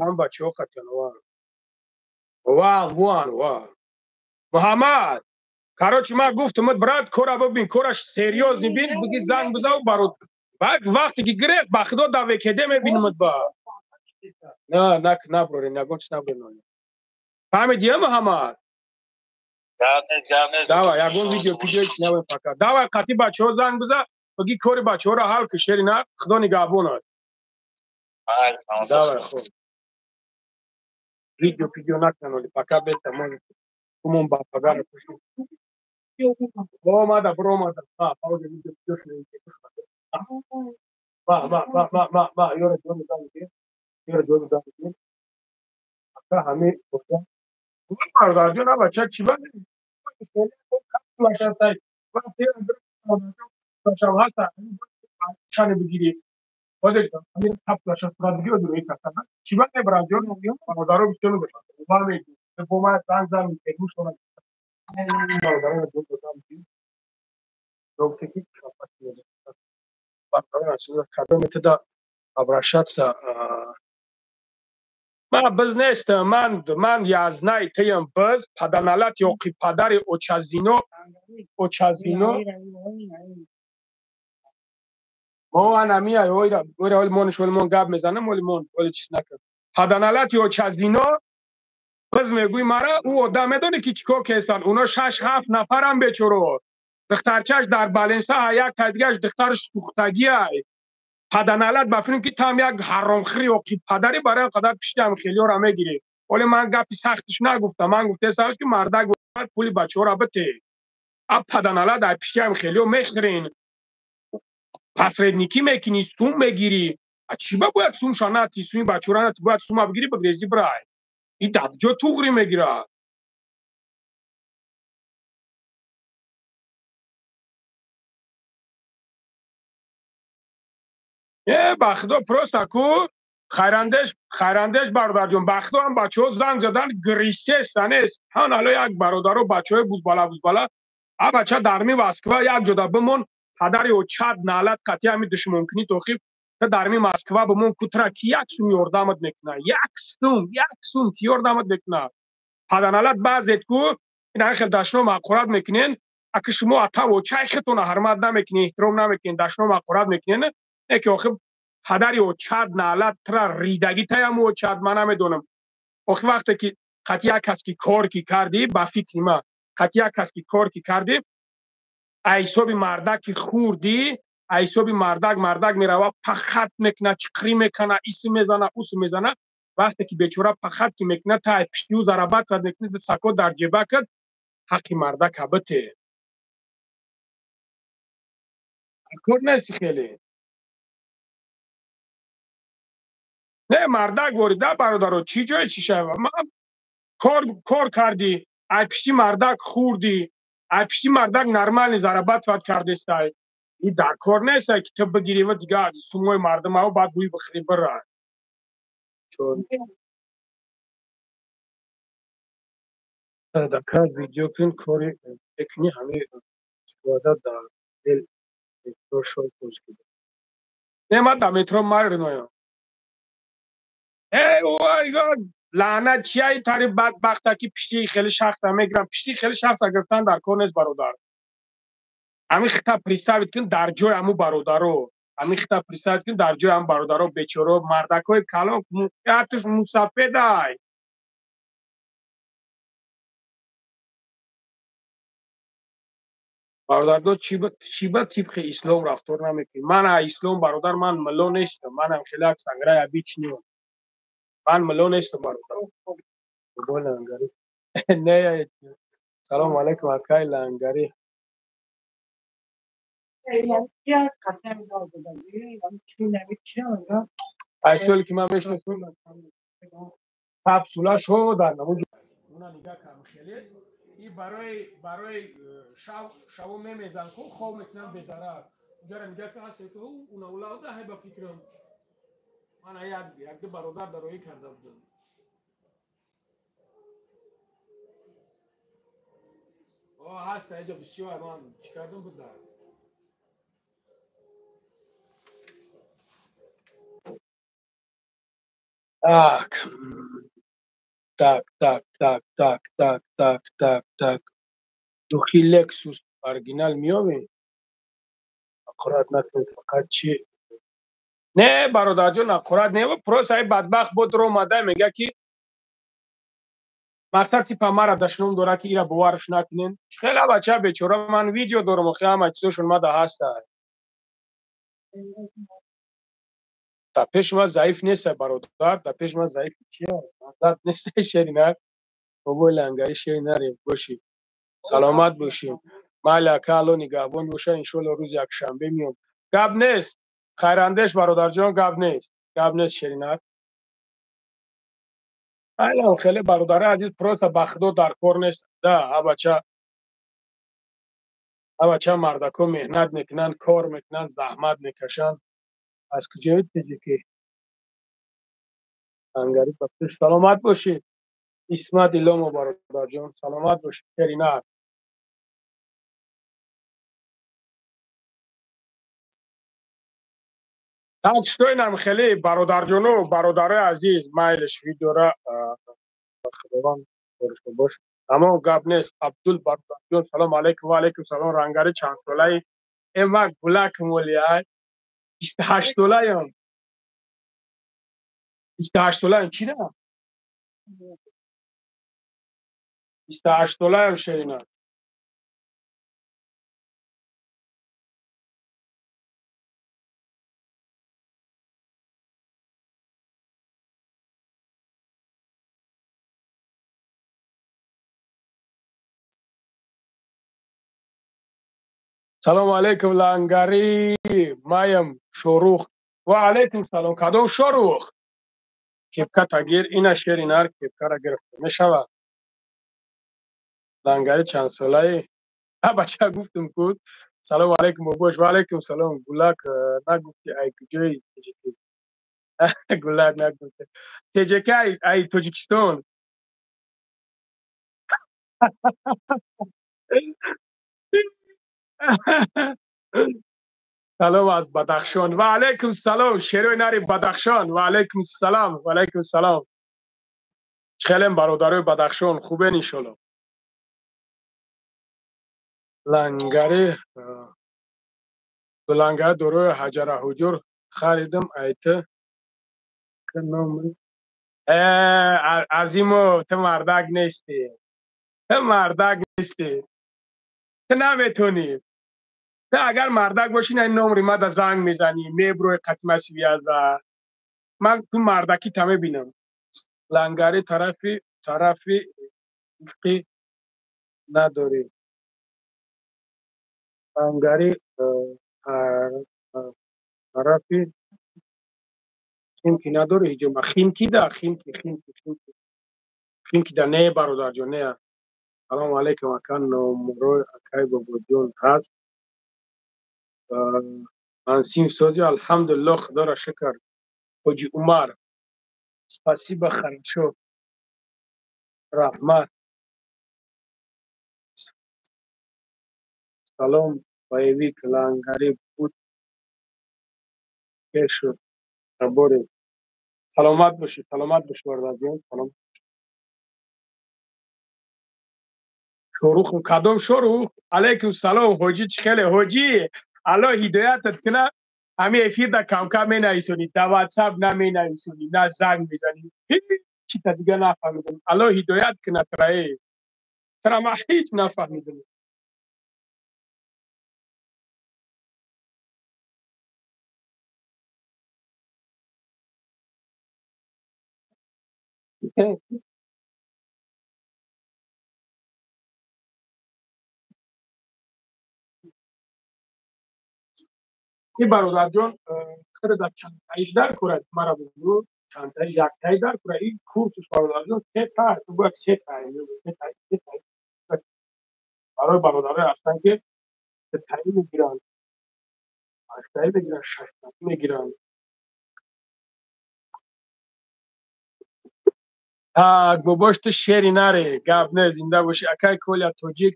Ҳам бачаҳо қатиан ва. Ва, ван, ва. Муҳаммад, короче, ман гуфтам, брат, кора бибин, кораш серьёзный бин, биги занг бизав барод. Баъд вақте ки гирефт, ба худо дар ВКД мебинамад ба. На, на, наброрем, ягон чиз наброрем. Фаҳмидӣ, Муҳаммад? Давай, ягон видео пидео чиз набарем пока. Давай, қати бачаҳо занг биза, биги кори бачаҳоро ҳал ки шери на, худо нигаҳбонад. Давай, хуб. Видео пидео накунан оли, пока беста мон. Кумон ба пагара пуши. Омада, биромада. Ҳа, пауза видео пидео шуда. Ба, ба, ба, ба, ба, ба, ёра ҷон занг ёра ҷон занг. Ака ҳами боша. Бародарҷон, ава ча чӣ ба? Шане бигирӣ. Ҳозир ҳамин капсулаша сурат бигирӣ, ҳозир каса. Чӣ ба бародарҷон, бародаро бисёр мебошанд. Ба мегӯ. Бо ман занг зан мегӯшонам. Бародарон ҷон додам. Доктор кадом метода обращаться? Ман биз нестам, ман язнай тиям биз, паданалат ёқи падари очазино, очазино. Мо анамия, ойра, ойра, оли мониш, оли мон гап мезанам, оли мон, оли чиз накард. Паданалат очазино, биз мегӯй мара, ӯ одам медони ки чикор кестанд, уно 6-7 нафарам бечоро. Духтарчаш дар Баленса, як тадигаш духтараш сӯхтагиай. Паданалат ба филм ки там як ҳаромхӯри ёқи падари барои қадар пишти ҳам хелиёра мегирӣ. Оле ман гапи сахтиш нагуфтам, ман гуфтаам ки мардак бояд пули бачаҳоро бите. А паданалат ай пишти ҳам хелиё мехӯрин. Посредникӣ мекунӣ, сум мегирӣ. А чӣ ба бояд сум шанати, суми бачаҳоро нати, бояд сума бигирӣ, бигрези бирай. И даҷо туғрӣ мегирад. Э, ба худо просто ку хайрандеш, хайрандеш бародарҷон, ба худо ҳам бачаҳо занг задан гиристеста нест. Ҳан ало як бародаро бачаҳои бузбала бузбала, а бача дар ми Москва як ҷода бимон, падари очад налат қати ҳами душмонкунӣ тохиб, та дар ми Москва бимон кутра ки як сум ёрдамат мекуна, як сум, як сум ки ёрдамат мекуна. Паданалат баъзет ку ин хел дашном ҳақорат мекунен, аки шумо атав очай хетона ҳурмат намекунед, эҳтиром намекунед, дашном ҳақорат мекунен, не ки охир падари очад налат тра ридагӣ таяму очад ман намедонам. Охир вақте ки қати як кас ки кор ки кардӣ, ба фикри ман, қати як кас ки кор ки кардӣ, аз ҳисоби мардак ки хӯрдӣ, аз ҳисоби мардак, мардак мерава пахат мекуна, чиқрӣ мекуна, исм мезана, усм мезана. Вақте ки бечора пахат ки мекуна, та ай пишти ӯ зарабат кард мекуни, сако дар ҷеба кард, ҳаққи мардака бите. Кор нести хеле. Не, мардак ворида бародаро, чӣ ҷое чӣ шава? Ман кор кардӣ, Ай пишти мардак хурдӣ, ай пишти мардак нормально зарабатывать кардестай. И дар кор нестай, ки ту бигирӣ ва дигар сумои мардумао баъд бӯи бихӯрӣ бира. Дака видео кун, кори мекунӣ, ҳамаи истифода дар дел метро шой боз кида. Не, ман дар метро марноям. Э, лаънат чия тари бадбахта, ки пишти хеле шахса мегирам. Пишти хеле шахса гирифтан дар кор нест, бародар. Ҳамин хита представить кун дар ҷои ҳамун бародаро. Ҳамин хита представить кун дар ҷои ҳамун бародаро, бечоро, мардакҳои калон, ятуш мусафедай. Бародардо, чӣ ба тибқи ислом рафтор намекунӣ? Ман ислом, бародар, ман милло нестам. Манам хеле як санграи обычный. Ман милло нестам, бародар. Лангари. Не, салом алейкум, акай Лангари. Айсоли ки ман мешиносам, капсула шо дар намуҷ. Уна нигаҳ кардам, хеле и барои шаво мемезан ку, хоб мекунам бедарак. Уҷара нигаҳ ка ҳаст, ки уна улауда ҳай ба фикрам. Ман як ду бародар дароӣ карда будам. О, ҳаст аҷа бисёр, ман чӣ кардам буд дар. Так, так, так, так, так, так, так, так, так. Духи Lexus оригинал меёбӣ? Ҳақорат накунед, фақат чи? Не, бародарҷон, ҳақорат не, просто ай бадбахт бод омада мега, ки мақсад типа мара дашном дора, ки ира боварш накунен. Хеле бача бечора, ман видео дорам, охи ҳама чизошон мада ҳаста. Дар пеши ман заиф нестай, бародар, дар пеши ман заиф чия? Зад нестай, шеринар. Бобои Лангари, шеринар бошӣ. Саломат бошӣ. Майли, ака, Алло нигаҳбон боша, иншоалло рӯзи якшанбе меом. Гап нест. Хайрандеш, бародарҷон, гап нест. Гап нест, шеринар. Айлам хеле, бародари азиз, просто ба худо дар кор нест. Да, ҳабача мардако меҳнат мекунанд, кор мекунанд, заҳмат мекашанд. Аз куҷои тоҷикӣ? Лангари ба пеш, саломат бошӣ. Исмат Иломов, бародарҷон, саломат бошӣ, шеринар. Так что инам хеле, бародарҷону бародарои азиз, майлиш, видеора худованд коришо бош. Тамом, гап нест. Абдул бародарҷон, салом алейкум, ва алейкум салом. Рангари чанд солаи? Э, ман гулак молиай. 28 солаям. 28 солаям, чӣ да? 28 солаям, шерина. Салому алейкум, Лангари, маям Шорух. Ва алейкум салом. Кадом Шорух? Кепка тагир, ина шеринар кепкара гирифта мешавад. Лангари чанд солаи? А бача гуфтум ку. Салому алейкум, бобош. Ва алейкум салом. Гулак нагуфти, ай куҷои тоҷикӣ? Гулак нагуфти. ТЖК, ай Тоҷикистон. Салом аз Бадахшон. Ва алейкум салом, шерои нари Бадахшон. Ва алейкум салом, ва алейкум салом. Хелем, бародарои Бадахшон, хубен иншолло. Лангари, лангари, дорои ҳаҷара ҳуҷур харидам айта. Э, Азимов, ту мардак нестӣ. Ту мардак нестӣ. Ту наметонӣ. Ту агар мардак бошӣ, на номри мада занг мезанӣ, меброи қатима связа. Ман ту мардакӣ та мебинам. Лангари, тарафи ифқи надорӣ. Лангари, тарафи Химки надорӣ ҳиҷома? Химки да, Химки, Химки, Химки. Химки да не, бародарҷон, не. Салом алейкум, ака, номрои акай Бобоҷон ҳаст? Ансим сози, алҳамдулилло, худоро шукр. Ҳоҷи Умар, спасибо, хорошо, раҳмат. Салом, боевик лангари буд, кешуд сабори. Саломат бошӣ, саломат бошӣ, бародарҷон, салом. Шорух, кадом Шорух? Алейкум салом, ҳоҷӣ, чӣ хеле ҳоҷӣ? Алло ҳидоятат куна. Ҳамин эфир да камкам менависонӣ, да ватсап наменависонӣ, на занг мезанӣ, ҳеҷ чита дига нафаҳмидам. Алло ҳидоят куна трае, тра ман ҳеҷ нафаҳмидам. Ин бародарҷон, хеле дар чандтаиш дар курад, мара бугӯ, чандтаи яктаи дар кура. Ин курсус, бародарҷон, се та, бояд се та, се та, се та. Барои бародарое ҳастанд, ки сетаи мегиранд, ҳаштаи мегиранд, шаштаи мегиранд. Так, бобош, ту шери наре, гап не, зинда бошӣ. Акай Коля, тоҷик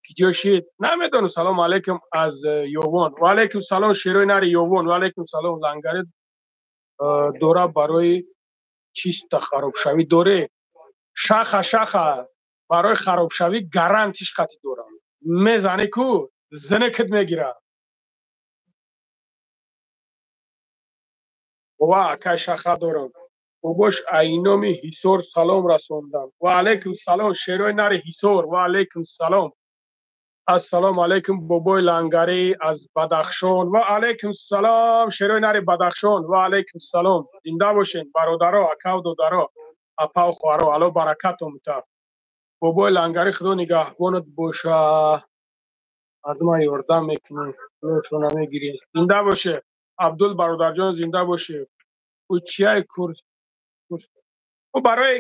киҷо шид? Намедонам. Салому алейкум аз Ёвон. Ва алейкум салом, шерои нари Ёвон. Ва алейкум салом. Лангари дора барои чиста харобшавӣ доре? Шаха, шаха, барои харобшавӣ гарантиш хати дорам. Мезане ку, зинакит мегира. Ва акай, шаха дорам. Бобош, айноми Ҳисор салом расондам. Ва алейкум салом, шерои нари Ҳисор. Ва алейкум салом. Ассалому алейкум, бобои лангарӣ аз Бадахшон. Ва алейкум салом, шерои нари Бадахшон. Ва алейкум салом. Зинда бошен, бародаро, акаву додаро, апаву хоҳаро. Алло баракатон бита. Бобои лангарӣ, худо нигаҳбонат боша. Мардума ёрдам мекунӣ, пулошона мегирӣ. Зинда боше, Абдул бародарҷон, зинда бошӣ. Ӯ чияй курс? Ӯ барои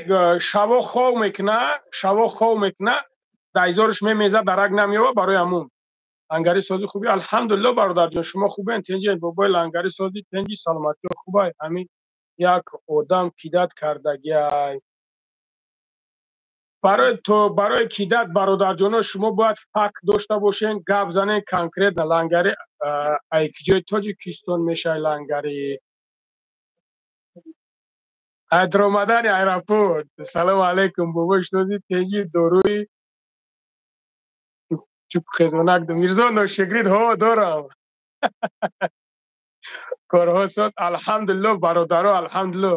шаво хов мекуна, шаво хов мекуна, дайзорш мемеза, дарак намеёва, барои ҳамун. Лангари сози хуби, алҳамдулилло, бародарҷон, шумо хубен, тенҷен? Бобои лангари сози, тенҷи, саломатиё хубай? Ҳамин як одам кидат кардагиай. Барои то барои кидат, бародарҷоно, шумо бояд факт дошта бошен, гап занен конкретно. Лангари ай киҷои Тоҷикистон мешавай, лангари? Айдромадани аэропорт. Салому алейкум, бобои сози, тенҷи, доруи чупхезонак Мирзо ношегрид ҳо дорам. Корҳо соз, алҳамдулилло, бародаро, алҳамдулилло,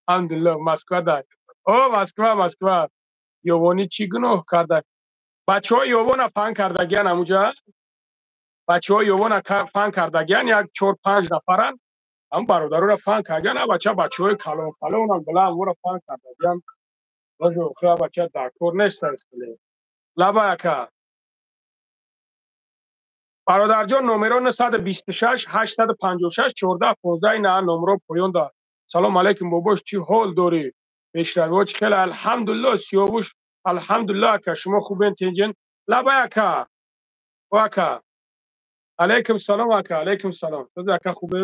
алҳамдулилло. Москва дар. О, Москва, Москва. Ёвонӣ чӣ гуноҳ карда? Бачаҳои Ёвона фан кардагиян ҳамуҷа. Бачаҳои Ёвона фан кардагиян, як чор панҷ нафаран. Ҳам бародароро фан кардагиян, а бача бачаҳои калон калонам билан ора фан кардагиян. Божо, охир бача дар кор нестанд. Лаба, ака. Бародарҷон, номеро 926 856 14 15, ина номро поён дор. Салом алейкум, бобош, чӣ ҳол дорӣ? Пешравиҳо чӣ хеле? Алҳамдулилло, Сиёвуш, алҳамдулилло, ака, шумо хубен, тинҷен? Лабай, ака. О, ака. Алейкум салом, ака, алейкум салом. Сози, ака, хубе?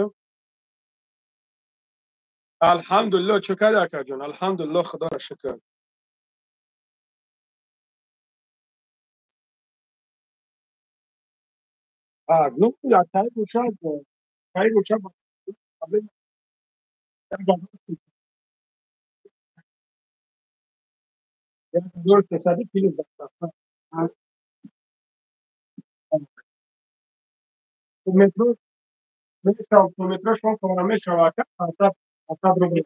Алҳамдулилло, чӣ карди, акаҷон? Алҳамдулилло, худоро шукр. Ну, я тай бошад, тай бошад, 1300 кило. Метро мешавад, метро шумо кора мешавад, ака, 500, 500 рубл.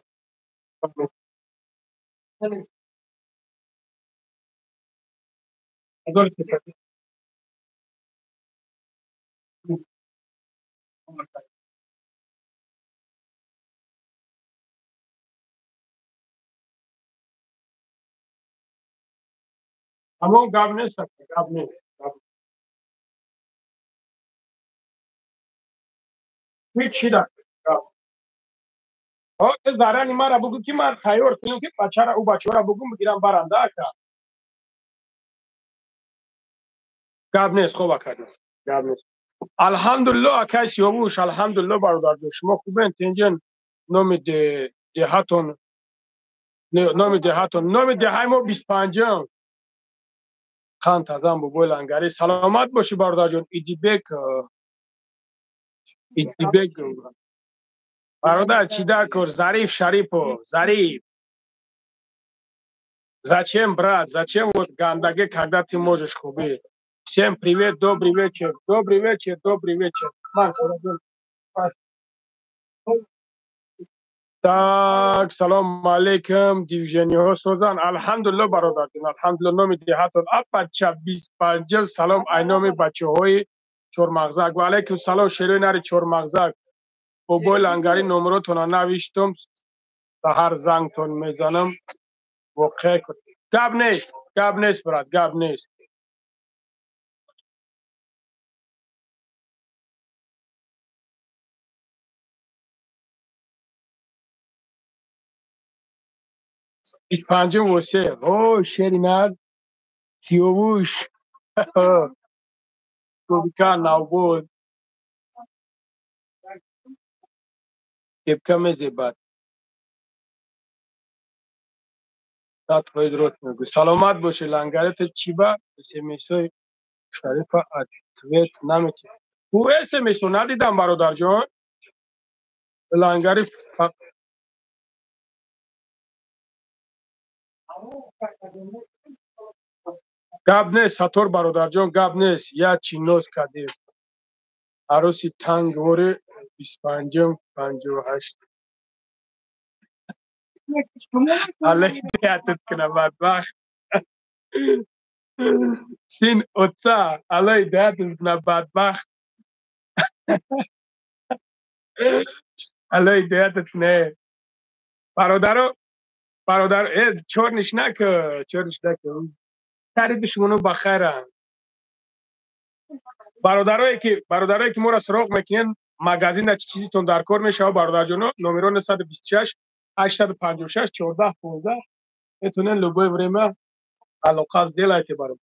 1300. Ҳамон гап нест, ака, гап нест. Ҳеҷ чӣ дар гап. Ҳо, зарани мара бугӯ, ки ман тайёр кунем, ки бачара, ӯ бачаҳоро бугӯм, бигирам, баранда, ака. Гап нест, хоб акаҷон, гап нест. Алҳамдулилло, акай Сиёвуш, алҳамдулилло, бародарҷон, шумо хубен, тинҷен? Номи деҳатон, номи деҳатон, номи деҳаи мо 25-м. Қан тазан, бобои Лангарӣ, саломат бошӣ, бародарҷон. Идибек, Идибек бародар, чӣ дар кор? Зариф Шарипов, Зариф. Зачем, брат, зачем вот гандаге, когда ты можешь хуби? Всем привет, добрый вечер, добрый вечер, добрый вечер. Ман, так, салом алейкум, дивижениҳо созан? Алҳамдулилло, бародарҷон, алҳамдулилло. Номи деҳатон? Апача, 25-м. Салом ай номи бачаҳои Чормағзак. Ва алейкум салом, шерои нари Чормағзак. Бобои Лангарӣ, номеротона навиштум, саҳар зангтон мезанам. Воқеа гап нест, гап нест, брат, гап нест. 25-м восе. О, шери нар Сиёвуш. Гобика навбод. Кепка мезебад. 100% дуруст мегӯӣ. Саломат бошӣ, Лангари, ту чӣ ба смсҳои Шарифа ответ наметиҳӣ? Ӯ смсо надидам, бародарҷон. Лангари, гап нест, Сатор бародарҷон, гап нест. Я чӣ ноз кардем. Арӯси тангвори 25-м, 58. Аллоҳ ҳидоятат кунад, бадбахт. Сын отца, Аллоҳ ҳидоятат кунад, бадбахт. Аллоҳ ҳидоятат кунад. Бародаро, бародар, э, чорниш наку, чорниш наку. Сари душмоно ба хайранд. Бародарое ки моро суроғ мекунед, магазинда чӣ чизитон дар кор мешавад, бародарҷоно, номеро 926 856 14 15, метавонед любое время алоқа сделайте. Бародар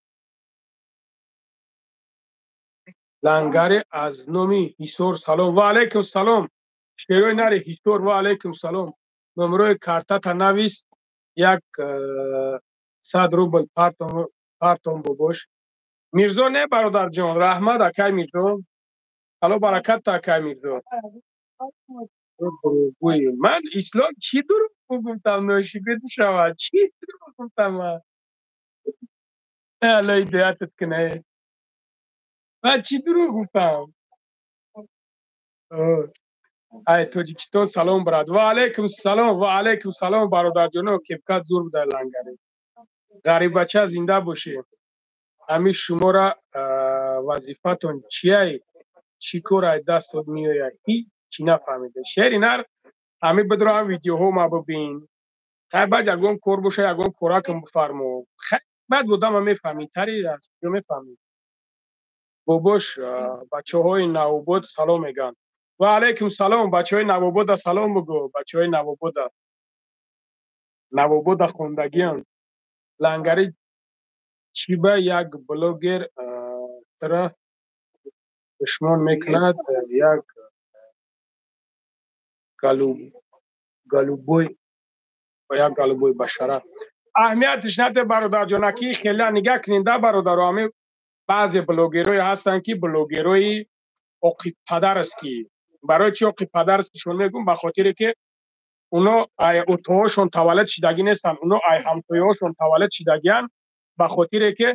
Лангари, аз номи Ҳисор салом. Ва алайкум салом, шерои нари Ҳисор, ва алайкум салом. Номерои картата навис, як 100 рубл партом, бобош Мирзо. Не, бародарҷон, раҳмат, акай Мирзо, ало баракатта, акай Мирзо. Дурӯғгӯӣ. Ман, Ислом, чӣ дурӯғ гуфтам? Ношукрӣ шавад, чӣ дурӯғ гуфтам ман? Алло ҳидоятат кунад, ман чӣ дурӯғ гуфтам? Ай Тоҷикистон салом, брат. Ва алайкум салом, ва алайкум салом, бародарҷоно. Кепкат зур буда, Лангари. Ғариббача, зинда бошӣ. Ҳамин шумора вазифатон чияй? Чӣ кор ай дастот меояд? Ҳичи нафаҳмида. Шери нар, ҳамин бидро, ҳам видеоҳо ма бибин. Хай, баъд ягон кор боша, ягон коракам бифармо. Баъд одама мефаҳмӣ, тари аз куҷо мефаҳмӣ? Бобош, бачаҳои Навобод салом мегӯянд. Ва алайкум салом, бачаҳои Навобода салом бигӯ, бачаҳои Навобода. Навобода хондагиам. Лангари, чӣ ба як блогер тра душмон мекунад, як голубой, як голубой башара? Аҳамиятиш наде, бародарҷонаки, хеле нигаҳ кунинда, бародаро. Ҳами баъзе блогерое ҳастанд, ки блогерои оқибпадар аст. Ки барои чи оқибпадар аст, шумо мегӯм? Ба хотире ки уно ай утоҳошон таваллуд шидагӣ нестанд, уно ай ҳамсояҳошон таваллуд шидагианд. Ба хотире ки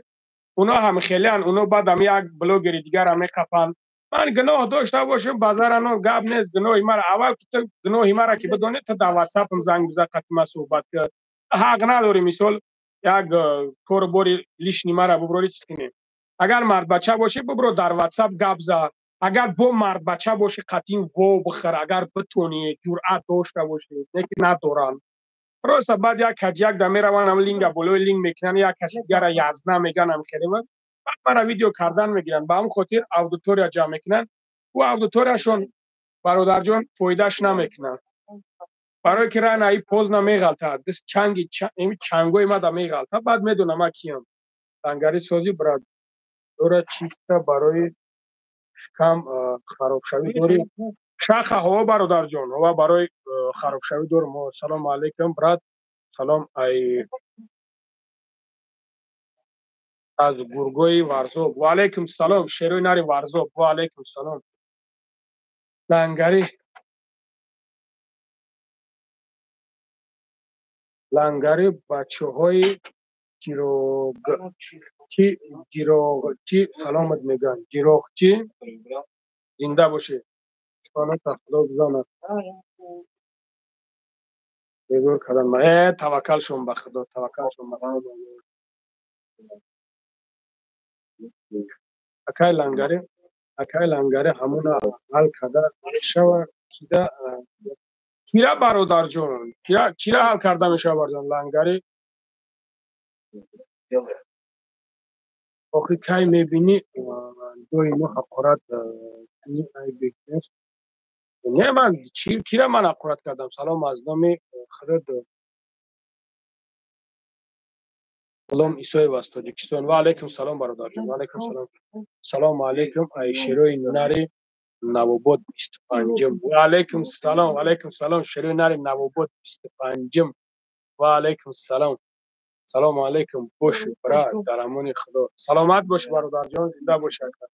уно ҳам хелеанд, уно баъд ами як блогери дигарам меқапанд. Ман гуноҳ дошта бошам, базарано, гап нест. Гуноҳи мара аввал, гуноҳи мара ки бидонед, ту дар ватсапам занг биза, қатима суҳбат кар. Ҳақ надорӣ, мисол, як кору бори лишний мара буброри, чиз кунем. Агар мардбача бошӣ, бубро, дар ватсап гап за. Агар бо мардбача бошӣ, қатъин во бихӯр, агар битонӣ, ҷуръат дошта бошӣ. Не ки надоранд, просто баъд як каҷ да мераванд, ам линга болои линг мекунанд, як каси дигара язна меган, ам хеле баъд мара видео кардан мегиранд. Ба ҳамн хотир аудитория ҷамъ мекунанд. Ӯ аудиторияшон, бародарҷон, фоидааш намекунанд, барое ки рано или поздно меғалтад. Чанги чангои мада меғалта, баъд медонам ма киям. Лангари, сози, брат? Дора чиста барои шикам харобшавӣ дорӣ? Шаха ҳо, бародарҷон, ҳо, барои харобшавӣ дорам. Салом алейкум, брат. Салом ай аз гургои Варзоб. Ва алейкум салом, шерои нари Варзоб. Ва алейкум салом. Лангари лангари бачаҳои ҷироғчи ҷироғчи саломат мегӯянд. Ҷироғчи зинда бошед. Худо бизанад. Бегор кардан. Таваккал шон ба Худо, таваккал шон ба Худо. Акай лангари, акай лангари ҳамуна ҳал карда мешава кида кира бародарҷон, кира кира ҳал карда мешава бародарҷон лангари. Охи кай мебинӣ доимо ҳақорат ни айб нест. Не, ман кира ман ҳақорат кардам? Салом аз номи Худо Ғулом Исоев аз Тоҷикистон. Ва алейкум салом, бародарҷон. Ва алейкум салом. Салому алейкум ай шерои нари Навобод 25-м. Ва алейкум салом, ва алейкум салом, шерои нари Навобод 25-м. Ва алейкум салом. Салому алейкум, бош брат, дар амони Худо. Саломат бош, бародарҷон, зинда бош ака.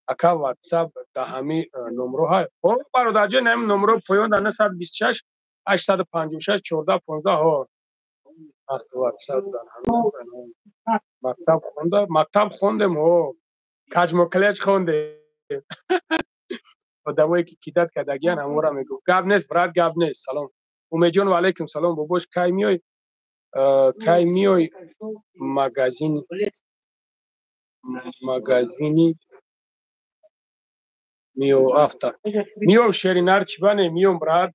Ака, WhatsApp да ҳами номро ҳай. Хо, бародарҷон, ҳами номро поён дар 926 856 14 15 ҳо. Аз WhatsApp дар ҳами мактаб хонда, мактаб хондем ҳо. Каҷмоклеч хондем. Одамое ки кидат кардагиян ҳамора мегӯ. Гап нест, брат, гап нест. Салом. Умедҷон, ва алейкум салом, бобош, кай миёй? Кай миёй магазин магазини миё авто? Миём, шеринар чибане, миём, брат.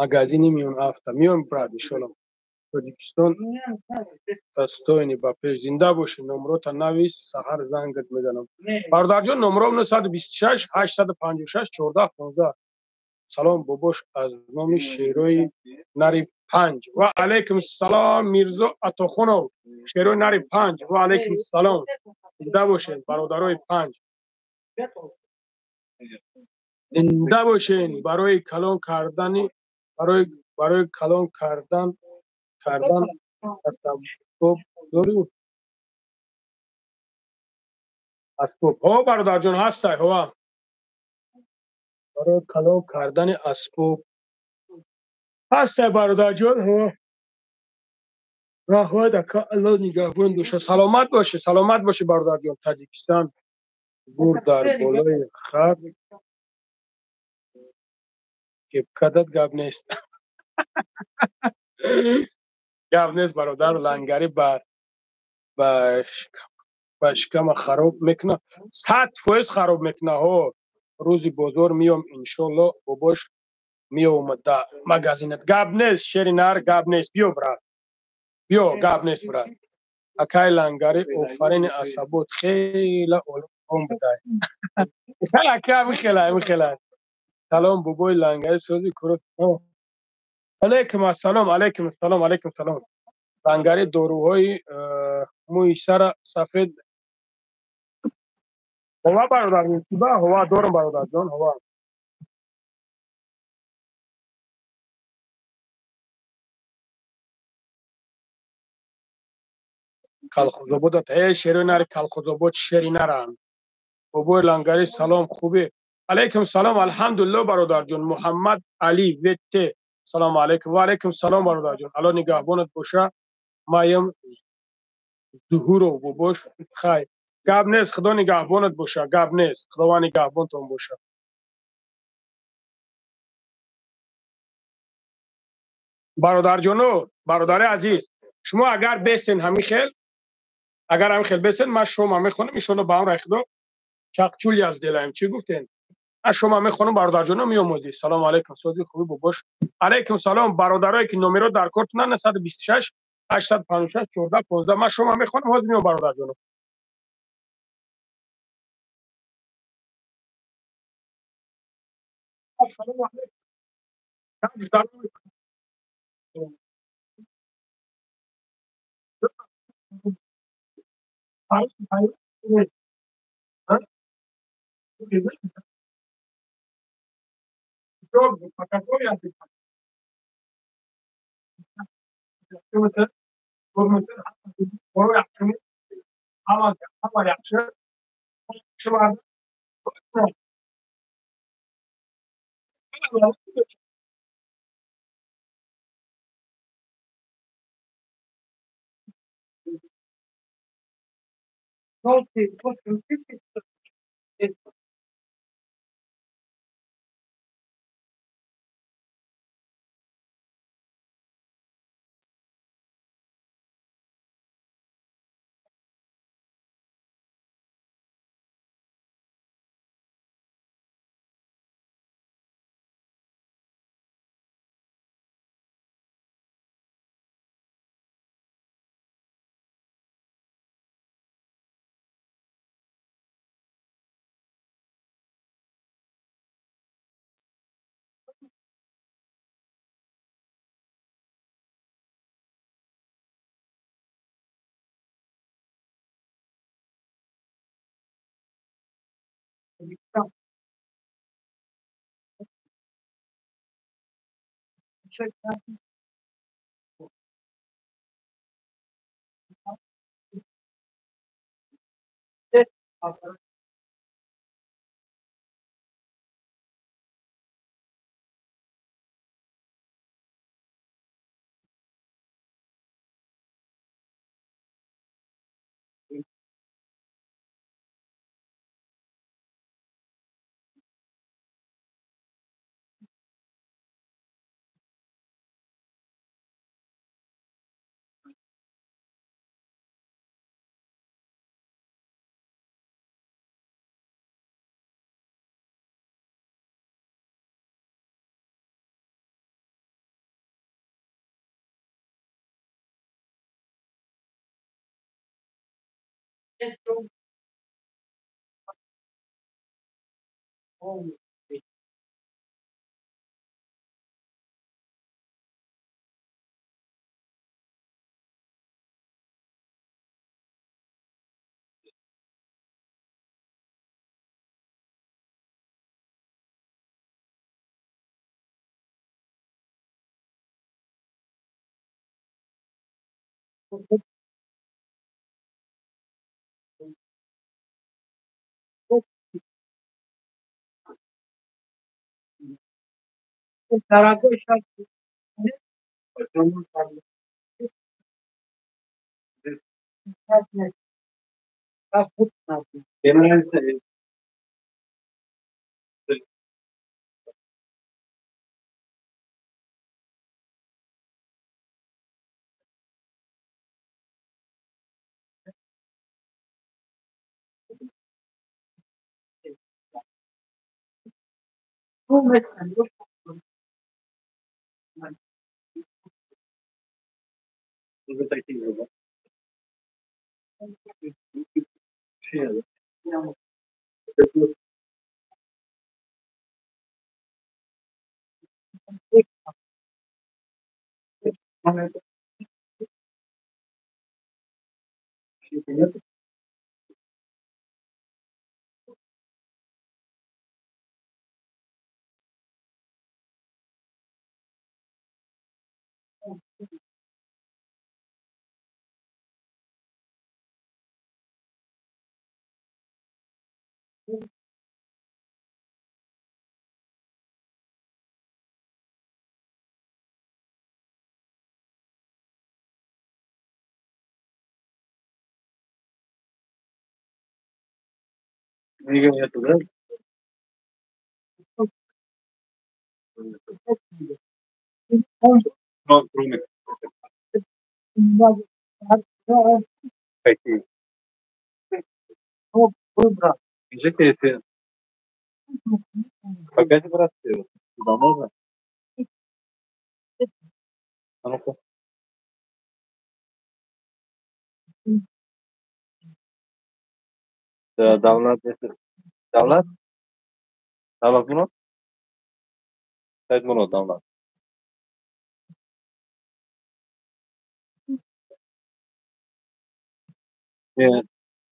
Магазини миён авто. Миём, брат, иншолло. Тоҷикистон достойный ба пеш, зинда бошӣ. Номрота навис, саҳар зангат мезанам. Бародарҷон, номро 926 856 14 15. Салом бобош аз номи шерои нари панҷ. Ва алейкум салом, Мирзо Атохунов, шерои нари панҷ. Ва алейкум салом. Зинда бошед, бародарои панҷ. Зинда бошед. Барои калон кардани барои калон кардан асбоб дорӣ? Асбоб. Ҳо, бародарҷон, ҳастай, ҳо. Барои калон кардани асбоб ҳастай, бародарҷон, ҳо. Раҳмат, ака, Аллоҳ нигаҳбон боша. Саломат бошӣ, саломат бошӣ, бародарҷон. Тоҷикистон гур дар болои хар кепкадат гап нест. Гап нест, бародар. Лангари ба шикама хароб мекуна. 100% хароб мекуна, ҳо. Рӯзи бозор миём, иншолло, бобош, миём да магазинат. Гап нест, шери нар, гап нест. Биё, брат. Биё, гап нест, брат. Акай лангари, офарини асабот хела олом будай. Ака, михела, михела. Салом бобои лангари, сози курот. Алейкум ассалом, алейкум ассалом, алейкум салом. Лангари, доруҳои мӯи сара сафед. Ҳова, бародар, ба ҳова дорам, бародарҷон, ҳова. Калхозобод, э шерои нари Калхозобод, шери наранд. Бобои лангари, салом, хубӣ? Алейкум салом, алҳамдулилло, бародарҷон. Муҳаммад Али ВТ. Салому алейкум. Ва алейкум салом, бародарҷон. Алло нигаҳбонат боша. Маям Зуҳуров, бобош, хай. Гап нест, Худо нигаҳбонат боша, гап нест. Худованд нигаҳбонтон боша. Бародарҷоно, бародари азиз, шумо агар бесен ҳамин хел, агар ҳамин хел бесен, ман шома мехонам, иншолло ба амри Худо чақчули аз делаем. Чӣ гуфтен? Ман шома мехонам, бародарҷоно, меомӯзӣ. Салому алейкум, сози хубӣ, бобош? Алейкум салом, бародарое ки номеро дар кортунан 926 856 14 15. Ман шома мехонам, ҳозир меом, бародарҷоно. Салому алейкум.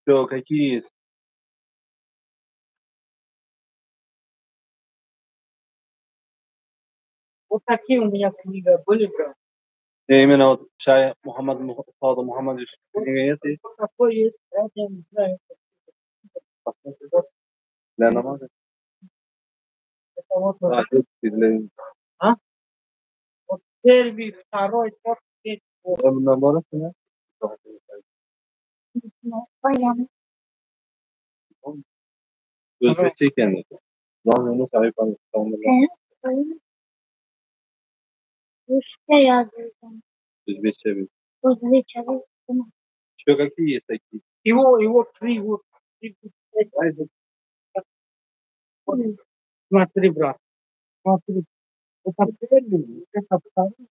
Все, какие есть? Вот такие у меня книги были, брат. И именно вот Шай Мухаммад Фадл Мухаммад книга есть? Вот такой есть, брат, я не знаю. Для намаза? Это вот. А, для... А? Вот первый, второй, третий. O'zbekcha ekan. Ruscha yozilgan. O'zbekcha. O'zbekcha. Что, какие есть такие? Его три вот. Смотри, брат. Смотри. Это первый, это второй.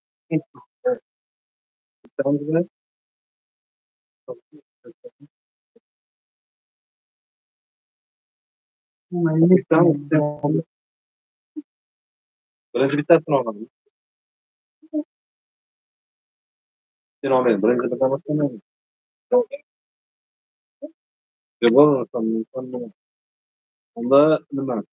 Birinchi bittasini olamiz. Sen olmaydi, birinchi bittadan boshlanmaydi. Unda nima?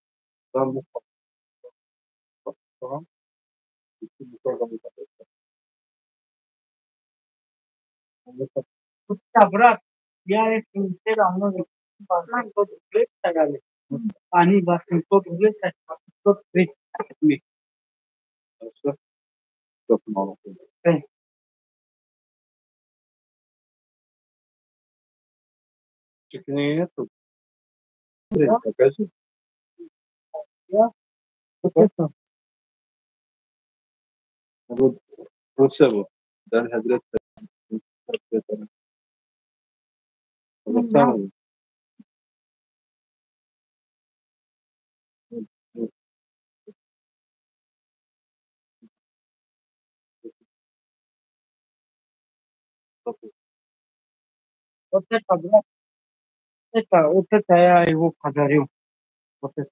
Брат, я все равно они 800 рублей, 830. Хорошо. Нету. Покажи. Вот, вот все. Да, Вот это, брат, это, вот это я его подарил. Вот это.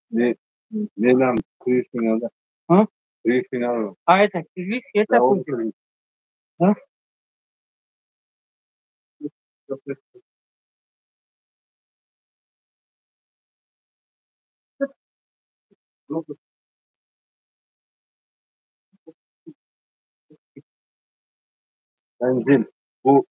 Не, не нам, киргизский надо. А? Киргизский надо. А это киргизский, это киргизский. Да? Manzil. Bu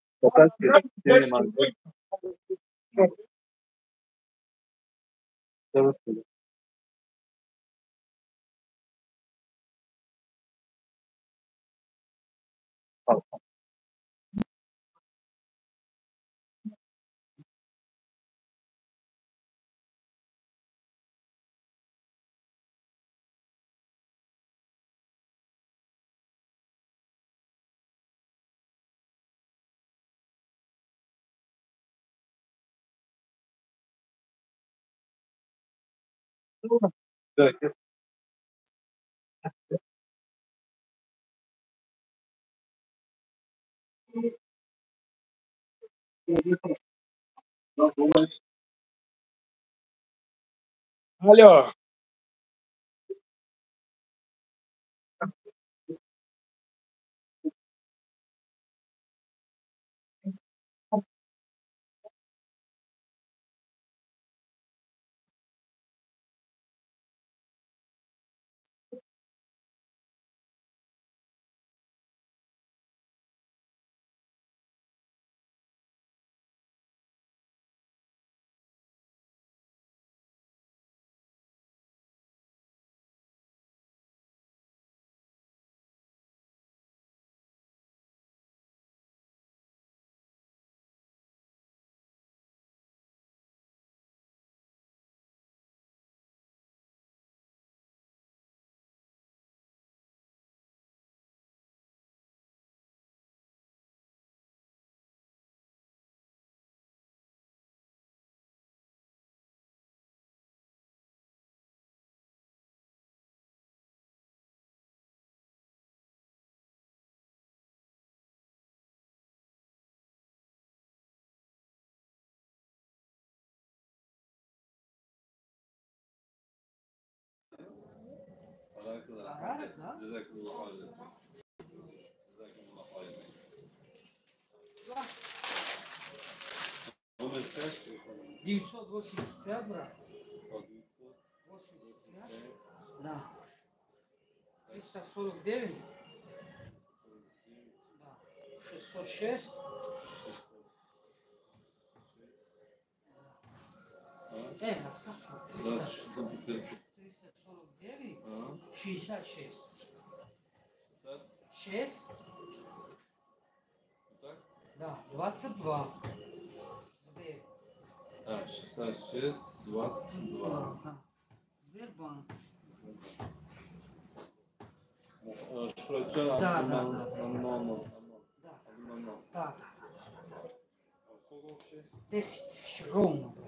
Алло. 985, брат. 85. Да. 349. Да. 606. 349, 66. 6. Да, 22. Сбер. А, 66, 22. Да. Сбербанк. Да, да, да. Да, да. Сколько вообще? 10 тысяч ровно, брат.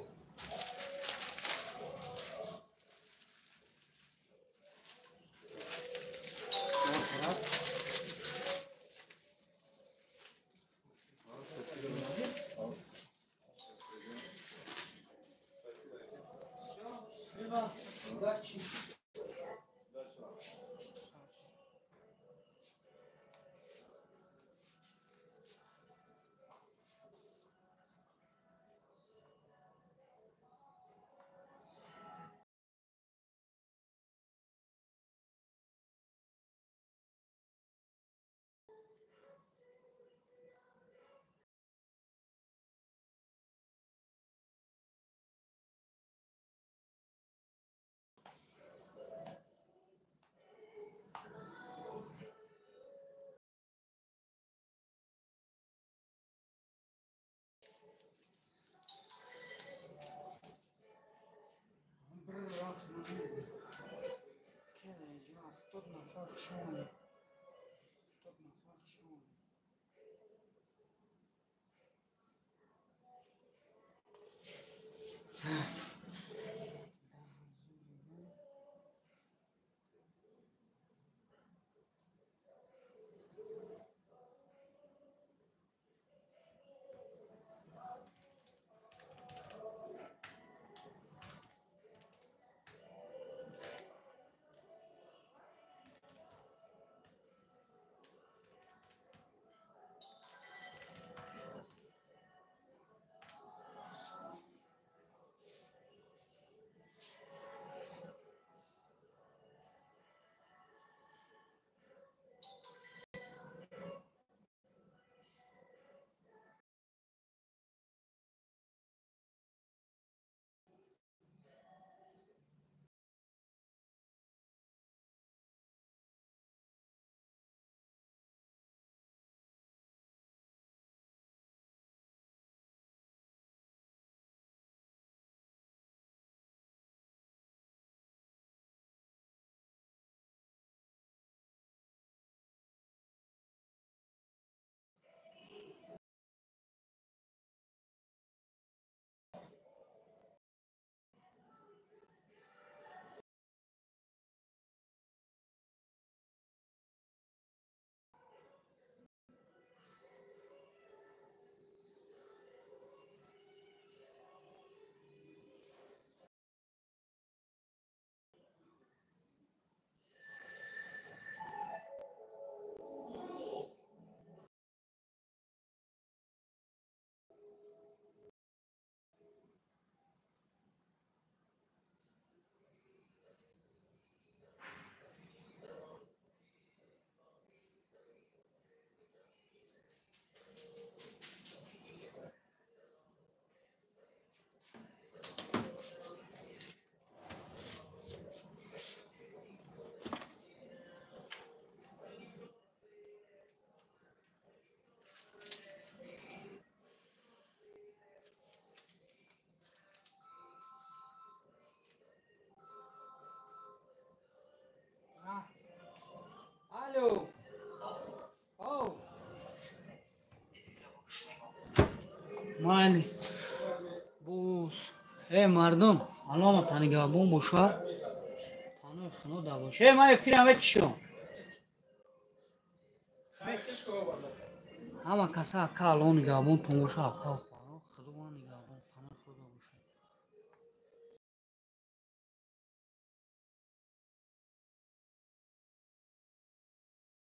Удачи. Алло. Оу. Майли. Бус. Эй, мардум, алома танигабон боша. Панои хино да боша. Эй, ман эфирам мекишам. Ҳама каса ака алон нигабон тон боша, апа.